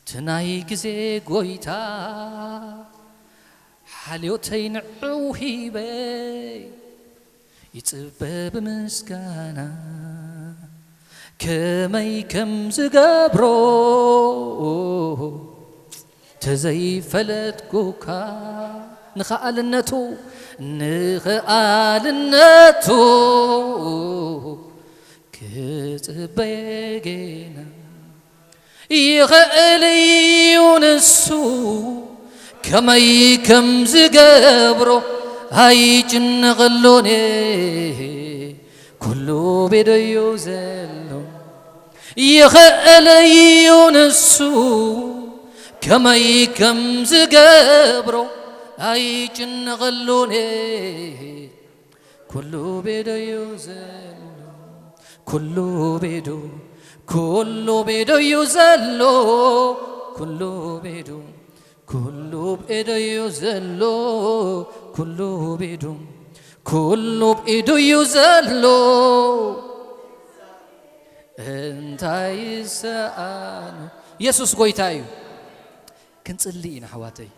እቲ ናይ ግዜ ጎይታ፣ ሓልዮተይ ንዕኡ ሂበ ይጽበ ብምስጋና፣ ከመይ ከም ዝገብሮ ተዘይፈለጥኩካ። ንኸኣልነቱ፣ ንኸኣልነቱ ክጽበ ጌና ይኽእል እዩ ንሱ፣ ከመይ ከም ዝገብሮ ኣይጭነቐሉን። ኩሉ ቤደዩ ዘሎ ይኽእል እዩ ንሱ፣ ከመይ ከም ዝገብሮ ኣይጭነቐሉን። ኩሉ ቤደዩ ዘሎ፣ ኩሉ ቤዱ፣ ኩሉ ቤደዩ ዘሎ፣ ኩሉ ቤዱ፣ ኩሉ ቤደዩ ዘሎ፣ ኩሉ ቤዱ፣ ኩሉ ቤደዩ ዘሎ። እንታይ ይሰኣኖ? የሱስ ጎይታ እዩ። ክንጽሊ ኢና ኣሕዋተይ።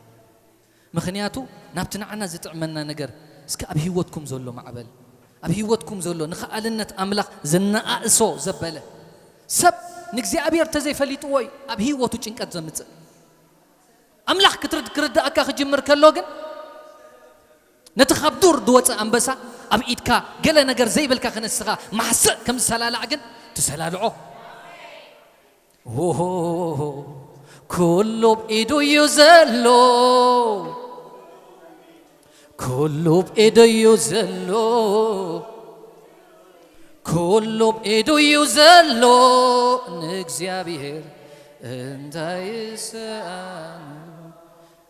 ምኽንያቱ ናብቲ ንዓና ዝጥዕመና ነገር፣ እስከ ኣብ ህይወትኩም ዘሎ ማዕበል፣ ኣብ ህይወትኩም ዘሎ ንኸኣልነት ኣምላኽ ዘነኣእሶ ዘበለ ሰብ ንእግዚኣብሔር ተዘይፈሊጥዎ እዩ ኣብ ህይወቱ ጭንቀት ዘምጽእ። ኣምላኽ ክትርድ-፣ ክርድኣካ ክጅምር ከሎ ግን ነቲ ካብ ዱር ዝወጸ ኣንበሳ ኣብ ኢድካ ገለ ነገር ዘይብልካ ክነስኻ ማሕስእ ከም ዝሰላላዕ ግን ትሰላልዖ። ኦሆ፣ ኩሉ ብኢዱ እዩ ዘሎ፣ ኩሉ ብኢዱ እዩ ዘሎ፣ ኩሉ ብኢዱ እዩ ዘሎ፣ ንእግዚኣብሔር እንታይ ይስኣኖ?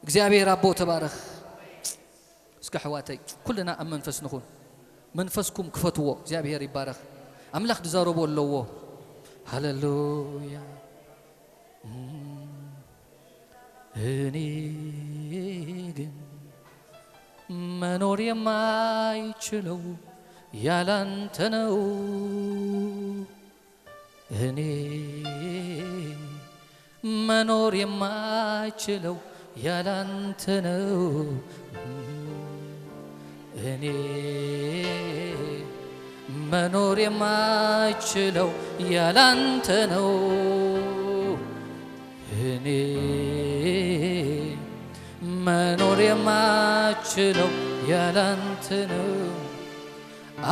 እግዚኣብሔር ኣቦ ተባረኽ። እስከ ኣሕዋተይ ኩልና ኣብ መንፈስ ንኹን። መንፈስኩም ክፈትዎ። እግዚኣብሔር ይባረኽ። ኣምላኽ ዝዛረቦ ኣለዎ። ሃሌሉያ። እኔ ግን መኖር የማይችለው ያላንተ ነው። እኔ መኖር የማይችለው ያላንተ ነው። እኔ መኖር የማይችለው ያላንተ ነው። እኔ መኖር የማይችለው ያላንተ ነው።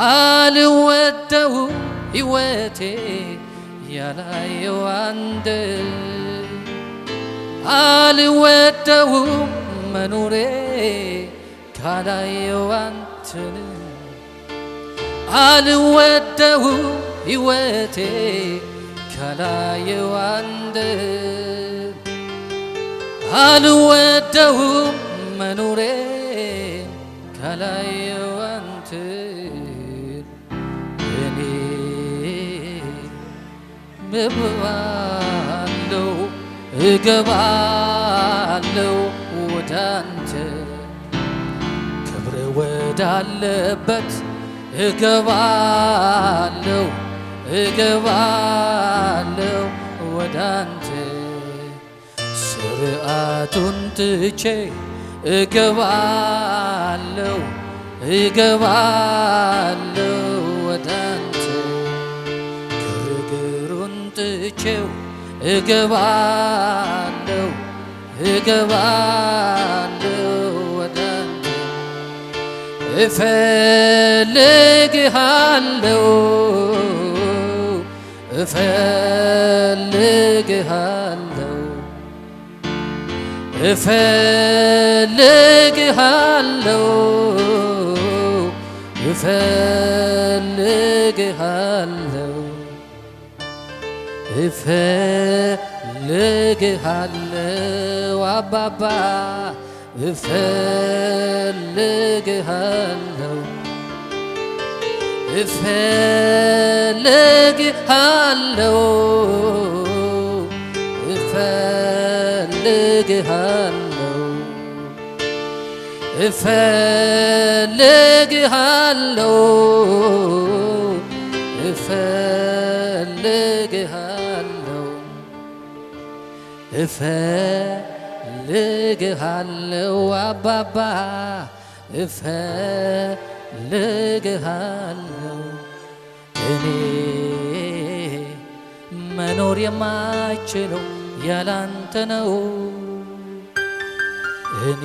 አልወደውም ሕይወቴ ያላየው አንድ፣ አልወደውም መኖሬ ካላየው አንተን፣ አልወደውም ሕይወቴ ካላየው አንድ፣ አልወደውም መኖሬ ካላየው አንተን። እኔ ምባለው እገባለው ወዳንተ፣ ክብር ወዳለበት እገባለው፣ እገባለው ወዳንተ። ስርዓቱን ትቼ እገባለው፣ እገባለው ወዳንተ። ግርግሩን ትቼው እገባለው፣ እገባለው ወዳንተ። እፈልግሃለው፣ እፈልግሃለው፣ እፈልግሃለው፣ እፈልግሃለው፣ እፈልግሃለው አባባ፣ እፈልግሃለው፣ እፈልግሃለው፣ እፈልግሃለው፣ እፈልግሃለው፣ እፈልግሃለው። እፈልግሃለው አባባ፣ እፈልግሃለው። እኔ መኖር የማይችለው ያላንተ ነው። እኔ